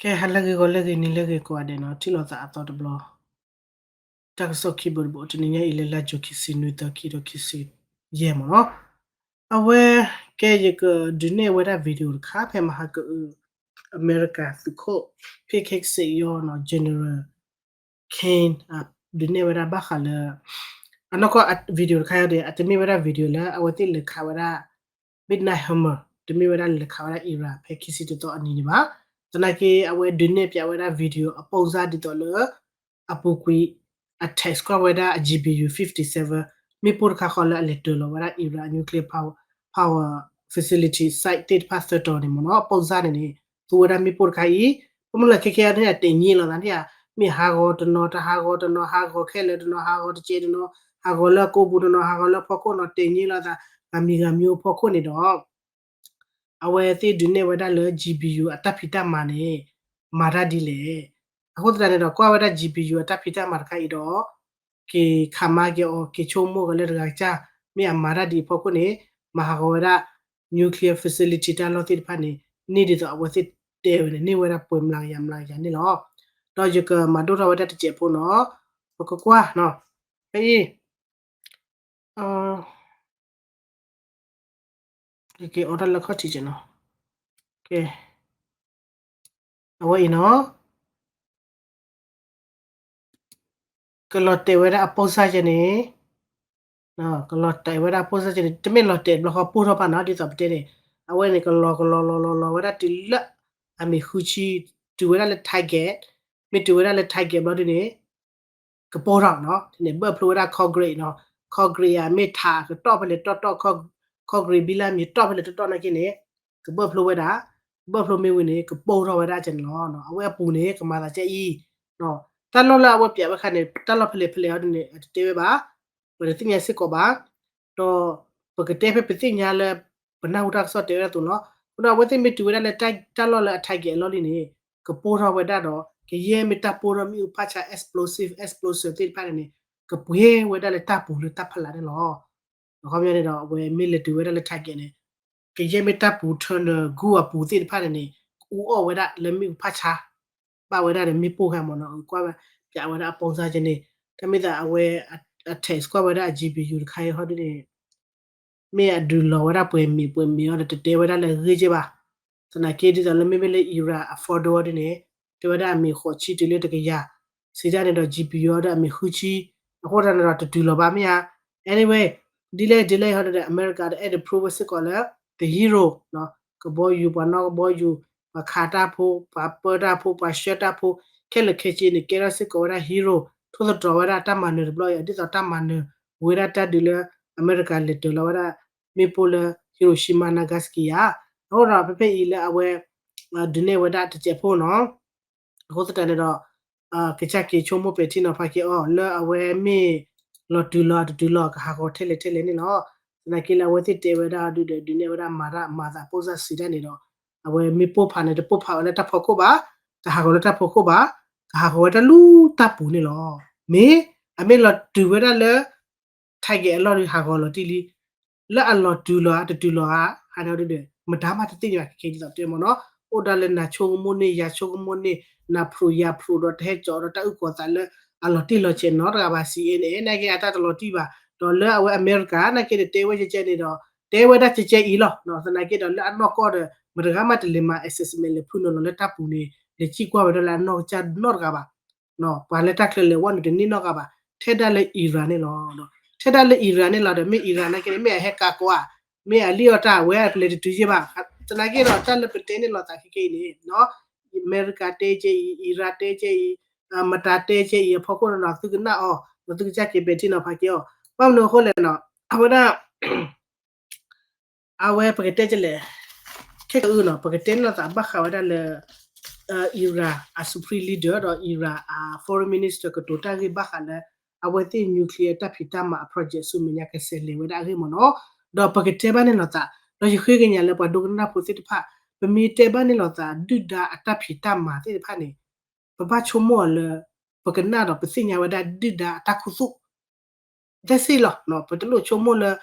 ကဲ ဟါလၢအဂ့ၤ ဂီၤလၢအဂ့ၤ နံၤလၢအဂ့ၤ ကိးဂၤဒဲးနီၤ ထံၣ်လိာ်သးအသီတဘျီ တၢ်ကစီၣ်ခံဘိတဘိ တနံၤညါအံၤလၢလါယူၤခံဆံနွံသီ ခံကထိခံဆံယဲၢ်မ့ၢ်နီၤ. အဝဲ ကဲယကဒုးနဲၣ်ဝဲဒၣ် video တခါ ဖဲမဟါကအုး အမဲရကၤသုးခိၣ် ဖ့ခဲကစ့းယီၤနီၤ General Kane ဒုးနဲၣ်ဝဲဒၣ်ဘၣ်ဃးလၢ အနီၢ်ကီၢ် video တခါအံၤဒီး အတမ့ၢ်ဝဲဒၣ် video လၢအဝဲသ့ၣ်လဲၤခးဝဲဒၣ် Midnight Hammer တမ့ၢ်ဝဲဒၣ်လဲၤခးဝဲဒၣ် Iran ဖဲခံဆံတသီအနံၤန့ၣ်ဘၣ်. သနာ်က့ အဝဲဒုးနဲၣ်ပၠးဝဲဒၣ် video အပိၢ်စၢ်ဒ်သိးလၢ အပူၤကွံာ် အ test ကွၢ်ဝဲဒၣ်အ GBU fifty seven မ့ၣ်ပိၢ်တခါဃီလၢအလဲၤတၢၤလီၤဝဲဒၣ် Iran nuclear power, power facility site သ့ၣ်တဖၣ်သၢတီၤန့ၣ်မ့ၢ်နီၤ အပိၢ်စၢ်န့ၣ်န့ၣ် သူဝဲဒၣ်မ့ၣ်ပိၢ်တခါအံၤ ပမ့ၢ်လၢခဲခဲအံၤန့ၣ် အတဲာ်ညံလီၤသးန့ၣ်ဧါ မ့ၢ်ဟးဂီၤတနီၤ တဟးဂီၤတနီၤ ဟးဂီၤခဲလၢာ်တနီၤ ဟးဂီၤတစဲးတနီၤ ဟးဂီၤလၢအကိးပူၤတနီၤ ဟးဂီၤလၢအဖီခိၣ်နီၤ တဲာ်ညံလီၤသး ဂၤမံၤဂၤမံၤအဖီခိၣ်န့ၣ်ဒီး အဝဲသ့ၣ်ဒုးနဲၣ်ဝဲဒၣ်လၢ GBU အတၢ်ဖံးတၢ်မၤန့ၣ် မၤတၢ်ဒ်လဲၣ်. အဃိသတးန့ၣ်ဒီး ကွၢ်ဝဲဒၣ် GBU အတၢ်ဖံးတၢ်မၤတခါအံၤဒီး က့ၤခးမါက့ၤအီၤ က့ၤဆိကမိၣ်က့ၤလၢတဂၤကစၢ် မ့ၢ်အမၤတၢ်ဒ်အံၤအဖီခိၣ်န့ၣ် မၤဟးဂီၤဝဲဒၣ် nuclear facility တၢ်လီၢ်သ့ၣ်တဖၣ်န့ၣ် န့ၢ်ဒ်သိးအဝဲသ့ၣ်တဲဝဲန့ၣ် န့ၢ်ဝဲဒၣ်ပှဲၤမျးကယၤမျးကယၤန့ၣ်လီၤ. ဒီးယကမၤဒိၣ်ထီၣ်ဝဲဒၣ်တစဲးဖိနီၤ ပကကွၢ်နီၤ ဖဲအံၤ ကက့ၤအိးထီၣ်လၢခီၣ်ထံးက့နီၤ ကဲ အဝဲအံၤနီၤ ကလီၤတဲာ်ဝဲဒၣ်အပိၢ်စၢ်ကဲန့ၣ် ကလီၤတဲာ်ဝဲဒၣ်အပိၢ်စၢ်ကဲန့ၣ် တမ့ၢ်လီၤတဲာ်ဘျီဃီပိၢ်ထီၣ်ဘၣ်နီၤ ဒ်သိးပတဲန့ၣ် အဝဲန့ၣ် ကလီၤကလီၤလီၤလီၤလီၤဝဲဒၣ်တုၤလၢ အမ့ၢ်ဃုဆံ တုၤဝဲဒၣ်လၢ target မ့ၢ်တုၤဝဲဒၣ်လၢ target ဘျီဒ်န့ၣ် ကပိၢ်ထီၣ်နီၤ န့ၣ် ဘၢၣ်ဖျိဝဲဒၣ် Congress နီၤ Congress ဧါ မ့ၢ်ထးကတီၢ်ဖဲလဲၣ်တီတီ Congress ဘံလၢမ့ၢ်တီၢ်ဖဲလဲၣ်တီတီနာ်က့န့ၣ် ကဘၢၣ်ဖျိဝဲဒၣ် ဘၢၣ်ဖျိမ့ၢ်ဝံၤန့ၣ် ကပိၢ်ထီၣ်ဝဲဒၣ်ကဲန့ၣ်လီၤ. အဝဲအပူၤန့ၣ် ကမၤသးကဲအံၤ တၢ်လီၢ်လၢအဝဲပၠးဝဲခါန့ၣ် တၢ်လီၢ်ဖဲလဲၣ်ဖဲလဲၣ်အီၤဒ်န့ၣ် အတတဲဝဲဘၣ် ပတသ့ၣ်ညါစ့ၢ်ကီးဘၣ် ဒီးပကတဲဖဲပသ့ၣ်ညါလၢ ပနၢ်ဟူတၢ်ကစီၣ်တဲဝဲဒၣ်အသိးလီၤ. အဃိဒီးအဝဲသ့ၣ်မ့ၢ်တုၤဝဲဒၣ်လၢတၢ်လီၢ်လၢအ target အလီၢ်လံန့ၣ် ကပိၢ်ထီၣ်ဝဲဒၣ်ဒီး ကယဲၢ်မ့ၢ်တၢ်ပိၢ်ထီၣ်မ့ၣ်အူဖးဆါ explosive explosive သ့ၣ်တဖၣ်န့ၣ်န့ၣ် ကပှ့ၤဝဲဒၣ်လၢတၢ်ပူၤလၢတၢ်ဖးလၢ်န့ၣ်လီၤ. အခီပညီန့ၣ်ဒီး အဝဲမ့ၢ်လဲၤတုၤဝဲဒၣ်လၢ target န့ၣ် ကယဲၢ်မ့ၢ်တၢ်ပူၤ tunnel ဂူအပူၤသ့ၣ်တဖၣ်န့ၣ်န့ၣ် ကအူအီၣ်ဝဲဒၣ်လၢမ့ၣ်အူဖးဆါ ဘၣ်ဝဲဒၣ်ဒီးမ့ၣ်ပိၢ်ခါမ့ၢ်နီၤ ကွၢ်ဝဲ ပၠးဝဲဒၣ်အပိၢ်စၢ်ကဲန့ၣ် တၢ်မ့ၢ်သးအဝဲ အ test ကွၢ်ဝဲဒၣ်အ GBU တခါအံၤဟီဒ်န့ၣ် မ့ၢ်အဒုးလီၤဝဲဒၣ်ပှဲၤမံၤပှဲၤမံၤအီၤဒီးတတဲဝဲဒၣ်လၢအဂ့ၢ်ကဲဘၣ်. သနာ်က့ဒ်သိးလၢမ့မ့ၢ်လၢ Iran အ federal ဒ်န့ၣ် တဲဝဲဒၣ်အမ့ၢ်ဃိးဆံတုၤလၢတကယၤ စံးတၢ်န့ၣ်ဒီး GBU အီၤဒီးအမ့ၢ်ဃုဆံ အဃိသတးန့ၣ်ဒီးတတုၤလီၤဘၣ်မ့ၢ်ဧါ. Anyway ဒ်လဲၣ်ဒ်လဲၣ်ဟီဒ်ဒီး အမဲရကၤဒီးအဲၣ်ဒိး prove စ့ၢ်ကီးလၢ the hero ကဘီယူၤ ပှၤနီၣ်ကဘီယူၤ ပှၤခးတၢ်ဖိ ပှၤပၢတၢ်ဖိ ပှၤဆှၢတၢ်ဖိ ခဲလၢာ်ခဲဆ့န့ၣ် ကဲထီၣ်စ့ၢ်ကီးဝဲဒၣ် hero ထိၣ်သတြီၤဝဲဒၣ်တၢ်မၤနၢၤတဘျီအံၤ ဒ်သိးတၢ်မၤနၢၤဝဲဒၣ်တၢ်ဒုးလၢ အမဲရကၤလဲၤတၢၤလီၤဝဲဒၣ် မ့ၣ်ပိၢ်လၢ Hiroshima Nagasaki ဧါ. အဃိဒီးဖဲဖဲအံၤလၢအဝဲ ဒုးနဲၣ်ဝဲဒၣ်တစဲးဖိနီၤ အဃိသတးန့ၣ်ဒီး ကစၢ်က့ၤဆိကမိၣ်ပဲာ်ထံနီၤဖးက့ၤအီၤ လၢအဝဲမ့ၢ်လီၤတုၤလီၤတတုၤလီၤ ကဟးဂီၤထဲလဲၣ်ထဲလဲၣ်န့ၣ်လီၤ. သနာ်က့လၢအဝဲသ့ၣ်တဲဝဲဒၣ်ဒုးဒီး ဒုးနဲၣ်ဝဲဒၣ်မၤတၢ်မၤသးပိၢ်စၢ်စံးတၢ်န့ၣ်ဒီး အဝဲမ့ၣ်ပိၢ်ဖးန့ၣ်တပိၢ်ဖးဝဲလၢတၢ်ဖီခိၣ်ဘၣ်, တဟးဂီၤလၢတၢ်ဖီခိၣ်ဘၣ်, ကဟးဂီၤဝဲတၢ်လူၢ်တၢ်ပူၤန့ၣ်လီၤ. မ့ၢ်အမ့ၢ်လီၤတုၤဝဲဒၣ်လၢ target အလီၢ်ဒီးဟးဂီၤလီၤတံၢ်လံ လၢအလီၤတုၤလီၤဧါတတုၤလီၤဧါ ဟးန့ၣ်ဒုးဒီး မတၤမးတသ့ၣ်ညါ ခဲခဲဒ်သိးတဲမ့ၢ်နီၤ, အိၣ်ဒၣ်လၢနၤဆိကမိၣ်န့ၢ် ယၤဆိကမိၣ်န့ၢ် နၤဖျိးယၤဖျိးဒီးတဟဲကၠီဒီးတၢ်အုၣ်ကီၤသးလၢအလီၤတံၢ်လီၤဆဲးနီတဂၤဘၣ် စံးအ့န့ၣ် နာ်က့အတၢ်တလီၤတံၢ်ဘၣ်, ဒီးလၢအဝဲအမဲရကၤ နာ်က့ဒီးတဲဝဲကဲကဲန့ၣ်ဒီး တဲဝဲဒၣ်ကဲကဲအံၤလီၤ. သနာ်က့ဒီးလၢအနီၢ်ကီၢ်ဒီး မတဂၤမးတလဲၤမၤ assessment လဲၤဖုနုာ်လီၤလၢတၢ်ပူၤန့ၣ် လဲၤစံၣ်ကွၢ်ဝဲဒၣ်လၢအနီၢ်ကစၢ်နီတဂၤဘၣ် ပှၤလၢတၢ်ချၢလဲၤဝဲနုာ်တန့ၢ်နီတဂၤဘၣ်, ထဲဒၣ်လၢ Iran န့ၣ်လီၤ. ထဲဒၣ်လၢ Iran န့ၣ်လီၤဒီး မ့ၢ် Iran နာ်က့န့ၣ် မ့ၢ်အဟဲကၤကိးဧါ, မ့ၢ်အလံၣ်အီၣ်တၢ်ဝဲအပျဲၢ်တတုၤယဲၢ်ဘၣ်, သနာ်က့ဒီးတၢ်လၢပတဲန့ၣ်လီၤသးခဲခဲအံၤန့ၣ် အမဲရကၤတဲကဲအံၤ, Iran တဲကဲအံၤ, မတၤတဲကဲအံၤအဖီခိၣ်န့ၣ်ဒီး သုကနၣ်အီၤ ဒီးသုကစၢ်က့ၤပဲာ်ထံနီၤဖးက့ၤအီၤ, ဘၣ်မနုၤအဃိလဲၣ်နီၤ, အဝဲဒၣ် အဝဲပကတဲကလဲၣ်, ခဲကအုနီၤ ပကတဲန့ၣ်လီၤသးဘၣ်ဃးဝဲဒၣ်လၢ Iran အ Supreme Leader ဒီး Iran အ Foreign Minister ကတိၤတၢ်ဂ့ၢ်ဘၣ်ဃးလၢ အဝဲသ့ၣ် nuclear တၢ်ဖံးတၢ်မၤအ project ဆူမဲာ်ညါကဆဲးလဲၤဝဲဒၣ်အဂ့ၢ်မ့ၢ်နီၤ, ဒီးပကတဲဘၣ်န့ၣ်လီၤသး, ဒီးယဃ့ကညးလၢပှၤဒိကနၣ်ဖိသ့ၣ်တဖၣ်, ပမ့ၢ်တဲဘၣ်န့ၣ်လီၤသး ဒုၣ်ဒါအတၢ်ဖံးတၢ်မၤသ့ၣ်တဖၣ်န့ၣ် ပဘၣ်ဆိကမိၣ်အီၤလၢ ပကနၣ်ဒီးပသ့ၣ်ညါဝဲဒၣ်ဒုၣ်ဒါအတၢ်ခူသူၣ် that's it လီၤ. ပတလိၣ်ဆိကမိၣ်လၢ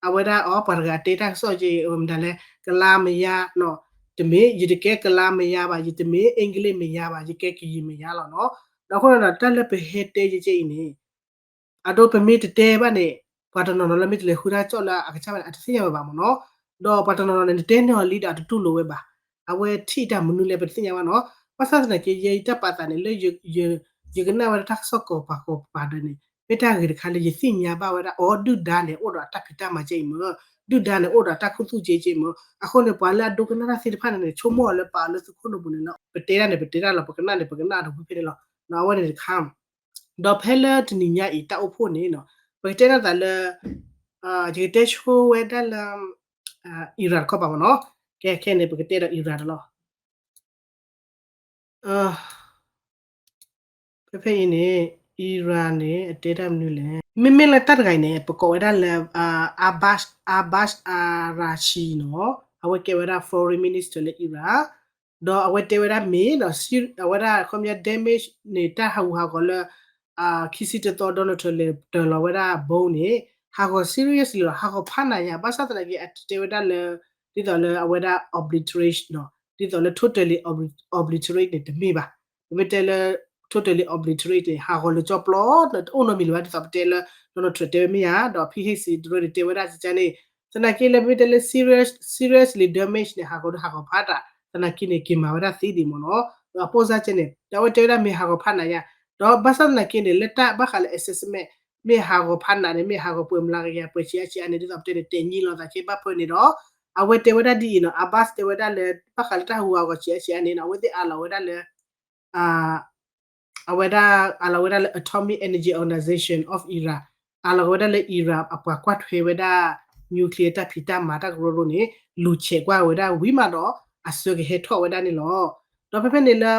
အဝဲဒၣ်အီၤ ပှၤတဂၤတဲတၢ်ကစီၣ်က့ မတၤလဲၣ် ကလါမယါနီၤ, တမ့ၢ် ယတကဲကလါမယါဘၣ်, ယတမ့ၢ် English မယါဘၣ်, ယကဲကယံာ်မယါလီၤနီၤ. ဒီးအဃိန့ၣ်ဒီး တၢ်လၢပဟဲတဲယကဲအံၤန့ၣ် အဒိ ပမ့ၢ်တတဲဘၣ်န့ၣ် ပှၤတနီၤနီၤလၢမ့ၢ်တလဲၤဃုတၢ်ကစီၣ်လၢအကစၢ်ဘၣ်န့ၣ် အတသ့ၣ်ညါဝဲဘၣ်မ့ၢ်နီၤ. ဒီးပှၤတနီၤနီၤန့ၣ် နတဲန့ၢ်အီၤလံဒီးအတတူၢ်လိာ်ဝဲဘၣ်. အဝဲထံၣ်တၢ်မနုၤလဲၣ် ပတသ့ၣ်ညါဘၣ်နီၤ. ဘၣ်ဆၣ်သနာ်က့ ယဲယတၢ်ပာ်သးန့ၣ် လၢ ယကနၣ်ဝဲဒၣ်တၢ်ကစီၣ်ကိးပၤကိးပၤဒီးန့ၣ် မ့ၢ်တၢ်ဂ့ၤတခါလၢယသ့ၣ်ညါဘၣ်ဝဲဒၣ် အိ ဒုၣ်ဒါန့ၣ် အိၣ်ဒီးအတၢ်ဖံးတၢ်မၤကဲအံၤမ့ၢ်, ဒုၣ်ဒါန့ၣ် အိၣ်ဒီးအတၢ်ခူသူၣ်ကဲကဲမ့ၢ်. အဃိန့ၣ် ပှၤလၢအဒိကနၣ်တၢ်သ့ၣ်တဖၣ်န့ၣ်န့ၣ် ဆိကမိၣ်အီၤလၢပာ်အီၤလၢသုခိၣ်နူာ်ပူၤန့ၣ်လီၤ. ပတဲဒၣ်န့ၣ် ပတဲဒၣ်လီၤ, ပကနၣ်န့ၣ် ပကနၣ်ဒီးဝံၤဖဲန့ၣ်လီၤ. အဝဲန့ၣ်တခါ ဒီးဖဲလၢတနံၤညါအံၤ တၢ်အိၣ်ဖှိၣ်န့ၣ်နီၤ ပကတဲဒၣ်သးလၢ ယကတဲဆိဝဲဒၣ်လၢ Iran တခီပၤမ့ၢ်နီၤ. ကဲခဲန့ၣ် ပကတဲဒီး Iran တလီၢ်. ဖဲဖဲအံၤန့ၣ် Iran န့ၣ် အတဲတၢ်မနုၤလဲၣ်. မ့မ့ၢ်လၢတၢ်တဂၤအံၤန့ၣ် ပကိးဝဲဒၣ်လၢ Abbas, Abbas Araghchi နီၤ. အဝဲကဲဝဲဒၣ် foreign minister လၢ Iran ဒီးအဝဲတဲဝဲဒၣ်မ့ၢ်နီၤ အဝဲဒၣ်ခီပညီ damage န့ၣ် တၢ်ဟးဂူာ်ဟးဂီၤလၢ ခံဆံတသီ Donald Trump လဲၤတၢၤလီၤဝဲဒၣ် bomb န့ၣ် ဟးဂီၤ serious လီၤ, ဟးဂီၤဖးနးညါ, ဘၣ်ဆၣ်သနာ်က့ အတတဲဝဲဒၣ်လၢ ဒ်သိးလၢအဝဲဒၣ် obliterate နီၤ, ဒ်သိးလၢ totally obliterate န့ၣ် တမ့ၢ်ဘၣ်. ပမ့ၢ်တဲလၢ totally obliterate န့ၣ် ဟးဂီၤလၢကၠီပျီ တအိၣ်နီတမံၤလၢၤဘၣ် ဒ်သိးပတဲလၢ Donald Trump တဲဝဲမ့ၢ်ဧါ, ဒီး ဖံဟ့ၣ်စံးတရၢန့ၣ် တဲဝဲဒၣ်ကကန့ၣ်, သနာ်က့လၢမ့ၢ်တဲလၢ serious, seriously damage န့ၣ် ဟးဂီၤဒီးဟးဂီၤဖးတၢ်, သနာ်က့န့ၣ် က့ၤမၤဝဲဒၣ်သ့ဒံးမ့ၢ်နီၤ. ဒီးအပိၢ်စၢ်ကဲန့ၣ် ဒီးအဝဲတဲဝဲဒၣ်မ့ၢ်ဟးဂီၤဖးနးညါ, ဒီးဘၣ်ဆၣ်သနာ်က့န့ၣ် လၢတၢ်ဘၣ်ဃးလၢ assessment မ့ၢ်ဟးဂီၤဖးနးန့ၣ် မ့ၢ်ဟးဂီၤပှဲၤမျးကယၤ ပှဲၤဆံးအါဆံးအါန့ၣ် ဒ်သိးပတဲန့ၣ် တဲာ်ညံလိာ်သးက့ဘၣ်ဖဲန့ၣ်ဒီး အဝဲတဲဝဲဒၣ်ဒ်အံၤနီၤ, Abbas တဲဝဲဒၣ်လၢ ဘၣ်ဃးလၢတၢ်ဟးဂူာ်ဟးဂီၤဆံးအါဆံးအါန့ၣ်နီၤ အဝဲသ့ၣ်အးလီၤဝဲဒၣ်လၢ အဝဲဒၣ်အးလီၤဝဲဒၣ်လၢ Atomic Energy Organization of Iran, အးလီၤဝဲဒၣ်လၢ Iran အပှၤကွၢ်ထွဲဝဲဒၣ် nuclear တၢ်ဖံးတၢ်မၤတၢ်ကရၢကရိန့ၣ် လူၤဆဲးကွၢ်ဝဲဒၣ်ဝံၤမးဒီး အစၢကဟဲထီၣ်ဝဲဒၣ်န့ၣ်လီၤ. ဒီးဖဲဖဲန့ၣ်လၢ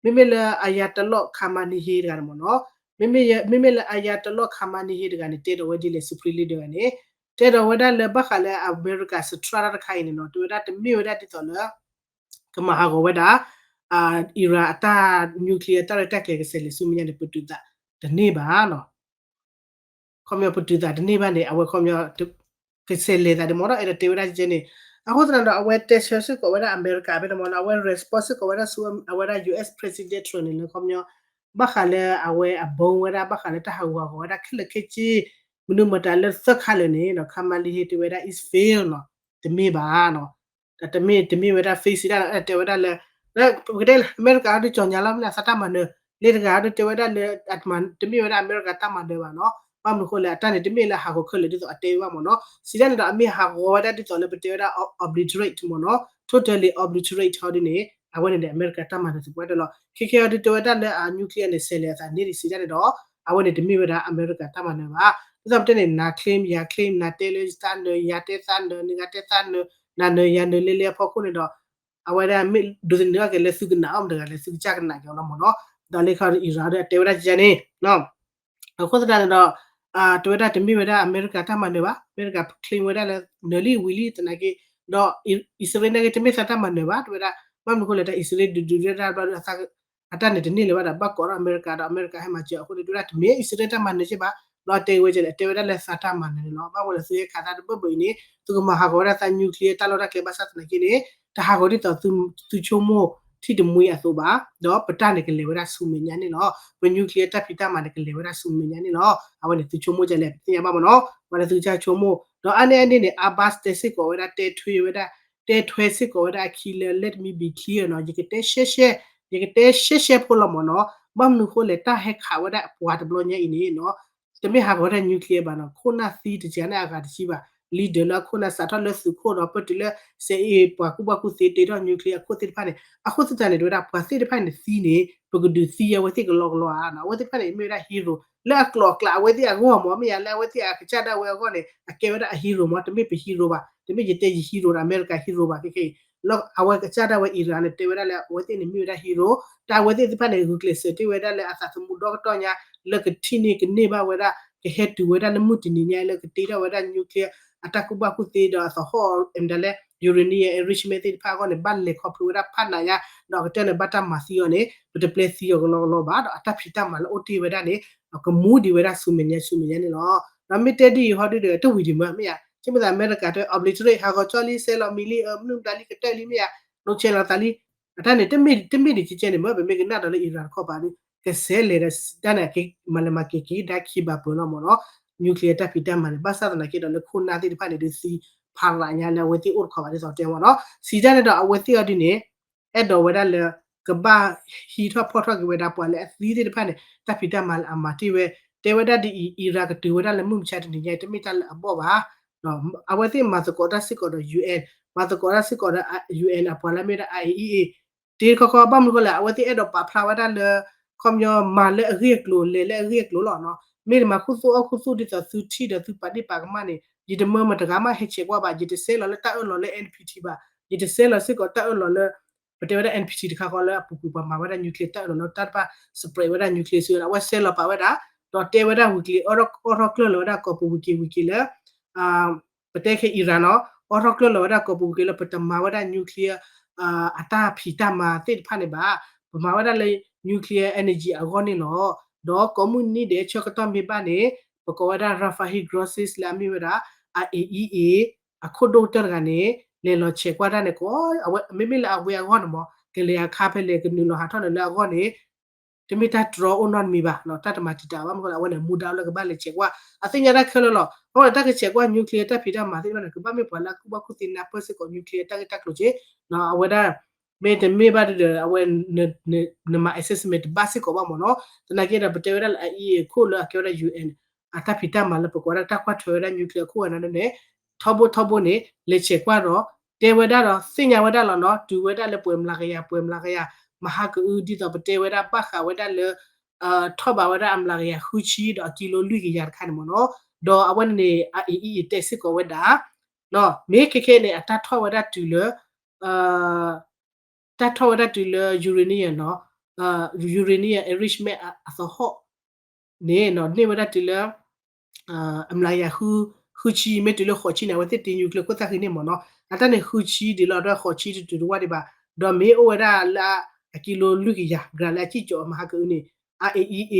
မ့မ့ၢ်လၢ Ayatollah Khamenei တဂၤန့ၣ်မ့ၢ်နီၤ, မ့မ့ၢ်လၢ Ayatollah Khamenei တဂၤန့ၣ် တဲဒီးဝဲဒ်လဲၣ် Supreme Leader တဂၤန့ၣ် တဲဒီးဝဲဒၣ်လၢဘၣ်ဃးလၢအမဲရကၤ စထြါတၢ်တခါအံၤန့ၣ်နီၤ တဲဝဲဒၣ်တမ့ၢ်ဝဲဒၣ်ဒ်သိးလၢ ကမၤဟးဂီၤဝဲဒၣ် Iran အတၢ် nuclear တၢ်ရဲၣ်တၢ်ကျဲၤကဆဲးလဲၤဆူမဲာ်ညါန့ၣ် ပတုာ်သးတန့ၢ်ဘၣ်နီၤ. ခီပညီပတုာ်သးတန့ၢ်ဘၣ်န့ၣ် အဝဲခီပညီ ကဆဲးလဲၤသးဒ်မ့ၢ်ဒီး အဲၣ်ဒိးတဲဝဲဒၣ်ကကန့ၣ်, အဃိသတးဒီး အဝဲတဲဆၢစ့ၢ်ကီးဝဲဒၣ်အမဲရကၤဖဲန့ၣ်မ့ၢ်နီၤ အဝဲ respond စ့ၢ်ကီးဝဲဒၣ်ဆူ အဝဲဒၣ် US President Trump န့ၣ်လၢခီပညီ ဘၣ်ဃးလၢအဝဲအ bomb ဝဲဒၣ် ဘၣ်ဃးလၢတၢ်ဟးဂူာ်ဟးဂီၤဝဲဒၣ်ခဲလၢာ်ခဲဆ့ မနုၤမတၤလၢသၢခါလၢာ်န့ၣ်နီၤ Khamenei တဲဝဲဒၣ် is fail နီၤ, တမ့ၢ်ဘၣ်နီၤ. တမ့ၢ် တမ့ၢ်ဝဲဒၣ် face ဒၣ်လၢ အဲၣ်ဒိးတဲဝဲဒၣ်လၢ ပကတဲလၢ အမဲရကၤအဒိကၠီၣ်ညါလီၤ မ့ၢ်လၢသးတၢ်မၤနၢၤ, လၢတဂၤအဒိတဲဝဲဒၣ်လၢ တမ့ၢ်ဝဲဒၣ်အမဲရကၤတၢ်မၤနၢၤဘၣ်နီၤ. ဘၣ်မနုၤအဃိလဲၣ် အတၢ်န့ၣ် တမ့ၢ်လၢဟးဂီၤခဲလၢာ်ဒ်သိးအတဲဝဲဘၣ်မ့ၢ်နီၤ. စံးဒၣ်န့ၣ်ဒီး အမ့ၢ်ဟးဂီၤဝဲဒၣ်ဒ်သိးလၢပတဲဝဲဒၣ် obliterate မ့ၢ်နီၤ, totally obliterate ဟီဒ်န့ၣ် အဝဲန့ၣ်န့ၣ် အမဲရကၤတၢ်မၤနၢၤသပှၢ်တၢၢ်လီၤ. ခဲခဲအံၤဒုးတဲဝဲဒၣ်လၢအ nuclear န့ၣ် ဆဲးလဲၤအသးန့ၢ်ဒံးစံးဒၣ်န့ၣ်ဒီး အဝဲန့ၣ်တမ့ၢ်ဝဲဒၣ်အမဲရကၤတၢ်မၤနၢၤဘၣ်. ဒ်သိးပတဲန့ၣ် န claim ယၤ claim နၤတဲလၢသးနၢၤ ယၤတဲသးနၢၤ နဂၤတဲသးနၢၤ နၤနၢၤယၤနၢၤလၢလၢအဖီခိၣ်န့ၣ်ဒီး အဝဲဒၣ်မ့ၢ်ဒိးသန့ၤထီၣ်က့ၤလၢသုကနၣ်အီၣ်မတၤတဂၤလဲၣ် သုကစၢ်ကနၣ်က့ၤအီၤလီၤမ့ၢ်နီၤ. ဒီးလၢခီ Iran ဒီးတဲဝဲဒၣ်ကန့ၣ် အဃိသတးန့ၣ်ဒီး တဲဝဲဒၣ်တမ့ၢ်ဝဲဒၣ်အမဲရကၤတၢ်မၤနၢၤဘၣ်, အမဲရကၤ claim ဝဲဒၣ်လၢနၢၤလံဝံၤလံသနာ်က့, ဒီးအံၣ်စရ့လးန့ၣ်က့ တမ့ၢ်သးတၢ်မၤနၢၤဘၣ် တဲဝဲဒၣ်, ဘၣ်မနုၤအဃိလဲၣ် တၢ်အံၣ်စရ့လးဒုးဒုးတၢ်ဘျီဒီး အတၢ်န့ၣ်တန့ၢ်လၢၤဘၣ်ဒီး ဘၣ်ကိးထီၣ်အမဲရကၤဒီးအမဲရကၤဟဲမၤစၢၤအဃိန့ၣ် တဲဝဲဒၣ်တမ့ၢ်အံၣ်စရ့လးတၢ်မၤနၢၤက့ဘၣ်, ဒီးအတဲဝဲကလဲၣ် တဲဝဲဒၣ်လၢသးတၢ်မၤနၢၤန့ၣ်လီၤ. ဘၣ်ဝဲလၢသုဟဲခးသးတဘၢၣ်ဘၢၣ်အံၤန့ၣ် သုကမၤဟးဂီၤဝဲဒၣ်သး nuclear တၢ်လီၢ်တၢ်ကျဲဘၣ်ဆၣ်သနာ်က့န့ၣ် တဟးဂီၤဒ်သိးသုဆိကမိၣ်ထံၣ်တမှံအသိးဘၣ်, ဒီးပတၢ်န့ၣ်ကလဲၤဝဲဒၣ်ဆူမဲာ်ညါန့ၣ်လီၤ. ပ nuclear တၢ်ဖံးတၢ်မၤန့ၣ် ကလဲၤဝဲဒၣ်ဆူမဲာ်ညါန့ၣ်လီၤ. အဝဲန့ၣ်သုဆိကမိၣ်ကလဲၣ် ပသ့ၣ်ညါဘၣ်မ့ၢ်နီၤ, ပှၤလၢသုကစၢ်ဆိကမိၣ်, ဒီးအါန့ၢ်အန့ၣ်န့ၣ် Abbas တဲစ့ၢ်ကီးဝဲဒၣ် တဲထွဲဝဲဒၣ် တဲထွဲစ့ၢ်ကီးဝဲဒၣ်အခံလၢ let me be clear နီၤ, ယကတဲရှဲရှဲ, ယကတဲရှဲရှဲဖိလီၤမ့ၢ်နီၤ, ဘၣ်မနုၤအဃိလဲၣ် တၢ်ဟဲခးဝဲဒၣ်အပှၤတဘျီညါအံၤန့ၣ်နီၤ တမ့ၢ်ဟးဂီၤဝဲဒၣ် nuclear ဘၣ်နီၤ, ခိၣ်နၢ်သံတစှၤန့ၣ်အဂၤတဆံဘၣ်, leader လၢအခိၣ်နၢ်စးထီၣ်လၢသုးခိၣ်ဒီး ပတုၤလၢ စဲအ့ၣ် ပှၤကူၣ်ဘၣ်ကူၣ်သ့တ့ထီၣ် nuclear အခိၣ်သ့ၣ်တဖၣ်န့ၣ်, အဃိသတးန့ၣ် တဲဝဲဒၣ်ပှၤသ့ၣ်တဖၣ်န့ၣ်သံန့ၣ် ပကဒုးသံအဝဲသ့ၣ်ကလီကလီဧါနီၤ, အဝဲသ့ၣ်တဖၣ်န့ၣ် မ့ၢ်ဝဲဒၣ် hero လၢအကျိာ်အကျဲအဝဲသ့ၣ်အဂီၢ်မ့ၢ် မ့ၢ်ယါလၢအဝဲသ့ၣ်အကစၢ်ဒၣ်ဝဲအဂီၢ်န့ၣ် အကဲဝဲဒၣ်အ hero မ့ၢ် တမ့ၢ်ပ hero ဘၣ်, တမ့ၢ်ယတဲယ hero ဒီး အမဲရကၤ hero ဘၣ်, ခဲခဲအံၤ လၢအဝဲကစၢ်ဒၣ်ဝဲ Iran န့ၣ် တဲဝဲဒၣ်လၢအဝဲသ့ၣ်န့ၣ်မ့ၢ်ဝဲဒၣ် hero, တၢ်အဝဲသ့ၣ်တဖၣ်န့ၣ် ဂုာ်ကျဲးစၢးတ့ၢ်ဝဲဒၣ်လၢအသးသမူဒီကတီၢ်ညါ လၢကထံၣ်န့ၢ်ကန့ၢ်ဘၣ်ဝဲဒၣ် ကဟဲတုၤဝဲဒၣ်လၢမုၢ်တနံၤညါလၢကတ့ထီၣ်ဝဲဒၣ် nuclear အတၢ်ကူၣ်ဘၣ်ကူၣ်သ့ဒီးအသဟီၣ် မ့ၢ်ဒၣ်လဲၣ် uranium enrichment သ့ၣ်တဖၣ်အဂီၢ်န့ၣ် ဘၣ်လဲၤခီဖျိဝဲဒၣ်ဖးနးညါ, ဒီးအကတၢၢ်န့ၣ် ဘၣ်တၢ်မၤသံအီၤန့ၣ် ပတပျဲသံအီၤကလီကလီဘၣ်, ဒီးအတၢ်ဖံးတၢ်မၤလၢအိၣ်တ့ၢ်ဝဲဒၣ်န့ၣ် ကမူဒံးဝဲဒၣ်ဆူမဲာ်ညါဆူမဲာ်ညါန့ၣ်လီၤ. ဒီးမ့ၢ်တဲဒ်အံၤဟီဒုဒီး တဝံၤဒံးမ့ၢ် မ့ၢ်ယါ, ကမ့ၢ်သးအမဲရကၤတဲ obliterate ဟးဂီၤကၠီလံ စဲးလီၤမံၤလံ မနုၤမတၤလံကတၢၢ်လံ မ့ၢ်ယါ ဒိးဆဲးလီၤသးလံ. အတၢ်န့ၣ် တမ့ၢ်ဒံးကဲကဲန့ၣ် မ့ၢ်ပမ့ၢ်ကနၣ်ဒီးလၢ Iran တခီပၤဒီး ကဆဲးလဲၤဒီးတၢ်န့ၣ် မၤလဲၤမၤက့ၤက့ၤဒၣ်ခံဘၣ်ပၢၤလီၤမ့ၢ်နီၤ, nuclear တၢ်ဖံးတၢ်မၤန့ၣ် ဘၣ်ဆၣ်သနာ်က့ဒီးလၢခိၣ်နၢ်သ့ၣ်တဖၣ်န့ၣ် ဒုးသံဖးရးညါလၢအဝဲသ့ၣ်အိၣ်တခီဘၣ်ဒ်သိးတဲမ့ၢ်နီၤ, စံးတၢ်န့ၣ်ဒီးအဝဲသ့ၣ်အီၤဒ်န့ၣ် အဲၣ်ဒိးဝဲဒၣ်လၢ ကဘၣ်ဟံးထီၣ်ဖီၣ်ထီၣ်က့ၤဝဲဒၣ်ပှၤလၢအသံသ့ၣ်တဖၣ်န့ၣ် တၢ်ဖံးတၢ်မၤလၢအမၤတ့ၢ်ဝဲ, တဲဝဲဒၣ်ဒ်အံၤ Iran ကတုၤဝဲဒၣ်လၢမုၢ်မဆါတနံၤညါအံၤ တမ့ၢ်တၢ်လၢအဘီၣ်ဘၣ်. အဝဲသ့ၣ်မၤသကိးတၢ်စ့ၢ်ကီးဒီး UN, မၤသကိးတၢ်စ့ၢ်ကီးဒီး UN အပှၤလၢအမ့ၢ်ဝဲဒၣ် IAEA တ့ခီခီ ဘၣ်မနုၤဃိလဲၣ် အဝဲသ့ၣ်အဲၣ်ဒိးပာ်ဖျါဝဲဒၣ်လၢ ခီပညီမၤလၢအဂ့ၢ်အကျိၤ လဲၤလၢအဂ့ၢ်အကျိၤလီၤနီၤ, မ့ၢ်နမၤခူသူၣ်အီၣ်ခူသူၣ်ဒ်သိးသုထံၣ်ဒီးသုပာ်ဒ့ၣ်ပာ်ကမၣ်န့ၣ် ယတမၢမတဂၤမးဟဲဆဲးကွၢ်ဘၣ်, ယတဆဲးလီၤလၢတၢ်အၢၣ်လီၤလၢ NPT ဘၣ်, ယတဆဲးလီၤစ့ၢ်ကီးတၢ်အၢၣ်လီၤလၢ ပတဲဝဲဒၣ် NPT တခါဃီလၢအပူၤကွံာ်ပှၤမၤဝဲဒၣ် nuclear တၢ်အၢၣ်လီၤလၢတၢ်တဖၣ် spread ဝဲဒၣ် nuclear စုဒီး အဝဲဆဲးလီၤပာ်ဝဲဒၣ်, ဒီးတဲဝဲဒၣ်ဝံၤက့ၤ အိးထီၣ်ကျၢၢ်လီၤဝဲဒၣ်ကိးပူၤဝံၤက့ၤဝံၤက့ၤလၢ ပတဲခဲ Iran နီၤ, အိးထီၣ်ကျၢၢ်လီၤဝဲဒၣ်ကိးပူၤဝံၤက့ၤလၢ ပတမၤဝဲဒၣ် nuclear အတၢ်ဖံးတၢ်မၤသ့ၣ်တဖၣ်န့ၣ်ဘၣ်, ပမၤဝဲဒၣ်လၢ nuclear energy အဂီၢ်န့ၣ်လီၤ. ဒီးကိးမုၢ်နံၤဒဲးဆၢကတီၢ်မ့ၢ်ဘၣ်န့ၣ် ပကိးဝဲဒၣ် Rafael Grossi လၢအမ့ၢ်ဝဲဒၣ် IAEA အခိၣ်ဒိၣ်ကတၢၢ်တဂၤန့ၣ် လဲၤလီၤဆဲးကွၢ်တၢ်န့ၣ် ကီး မ့မ့ၢ်လၢအဝဲအဂီၢ်န့ၣ်မ့ၢ် ကလဲၤအခါဖဲလဲၣ် ကနုာ်လီၤဟးထီၣ်န့ၣ်လၢအဂီၢ်န့ၣ် တမ့ၢ်တၢ်တြီအိၣ်နီတမံၤဘၣ်, တၢ်တမၤတံာ်တာ်ဘၣ်မနုၤဃိလဲၣ် အဝဲန့ၣ် မူဒါလၢကဘၣ်လဲၤဆဲးကွၢ် အသ့ၣ်ညါတၢ်ခဲလၢာ်လီၤ. အဃိန့ၣ် တၢ်ကဆဲးကွၢ် nuclear တၢ်ဖံးတၢ်မၤသ့ၣ်တဖၣ်န့ၣ် ကဘၣ်မ့ၢ်ပှၤလၢအကူၣ်ဘၣ်ကူၣ်သ့နၢ်ပၢၢ်စ့ၢ်ကီး nuclear တၢ်ဂ့ၢ်တၢ်ကျိၤက့ၤ, အဝဲဒၣ် မ့တမ့ၢ်ဘၣ်ဒီး အဝဲ နမၤ assessment တဘၣ်စ့ၢ်ကီးဘၣ်မ့ၢ်နီၤ. သနာ်က့ဒီး ပတဲဝဲဒၣ်လၢ IAEA အခိၣ်လၢအကဲဝဲဒၣ် UN အတၢ်ဖံးတၢ်မၤလၢပကိးဝဲဒၣ်တၢ်ကွၢ်ထွဲဝဲဒၣ် nuclear အခိၣ်ဝဲန့ၣ်န့ၣ် ထီဘိထီဘိန့ၣ် လဲၤဆဲးကွၢ်ဒီး တဲဝဲဒၣ်ဒီး သ့ၣ်ညါဝဲဒၣ်လီၤနီၤ, တုၤဝဲဒၣ်လၢပှဲၤမျးကယၤ ပှဲၤမျးကယၤ မဟါကအု ဒ်သိးပတဲဝဲဒၣ်ဘၣ်ဃးဝဲဒၣ်လၢ ထီၣ်ဘးဝဲဒၣ်အမျးကယၤဃုဆံဒီးအကံလိလွံၢ်ကယၤတခါန့ၣ်မ့ၢ်နီၤ. ဒီးအဝဲန့ၣ်န့ၣ် IAEA တဲစ့ၢ်ကီးဝဲဒၣ် မ့ၢ်ခဲခဲန့ၣ် အတၢ်ထီၣ်ဝဲဒၣ်တုၤလၢ တၢ်ထီၣ်ဝဲဒၣ်တုၤလၢ uranium နီၤ, uranium enrichment အသဟီၣ်န့ၣ်နီၤ န့ၢ်ဝဲဒၣ်တုၤလၢ အမျးကယၤ ဃုဆံ မ့ၢ်တုၤလၢဃိးဆံန့ၣ် အဝဲသ့ၣ်တ့ nuclear ခိၣ်သၣ်ဃံန့ၣ်မ့ၢ်နီၤ. အတၢ်န့ၣ်ဃုဆံဒံးလီၤ ဒီးဃိးဆံတတုၤတဝၢ်ဒံးဘၣ်. ဒီးမ့ၢ်အိၣ်ဝဲဒၣ်လၢအကံလိလွံၢ်ကယၤ gram လၢအစံၣ်ကၠီၤအမဟါကအုန့ၣ် IAEA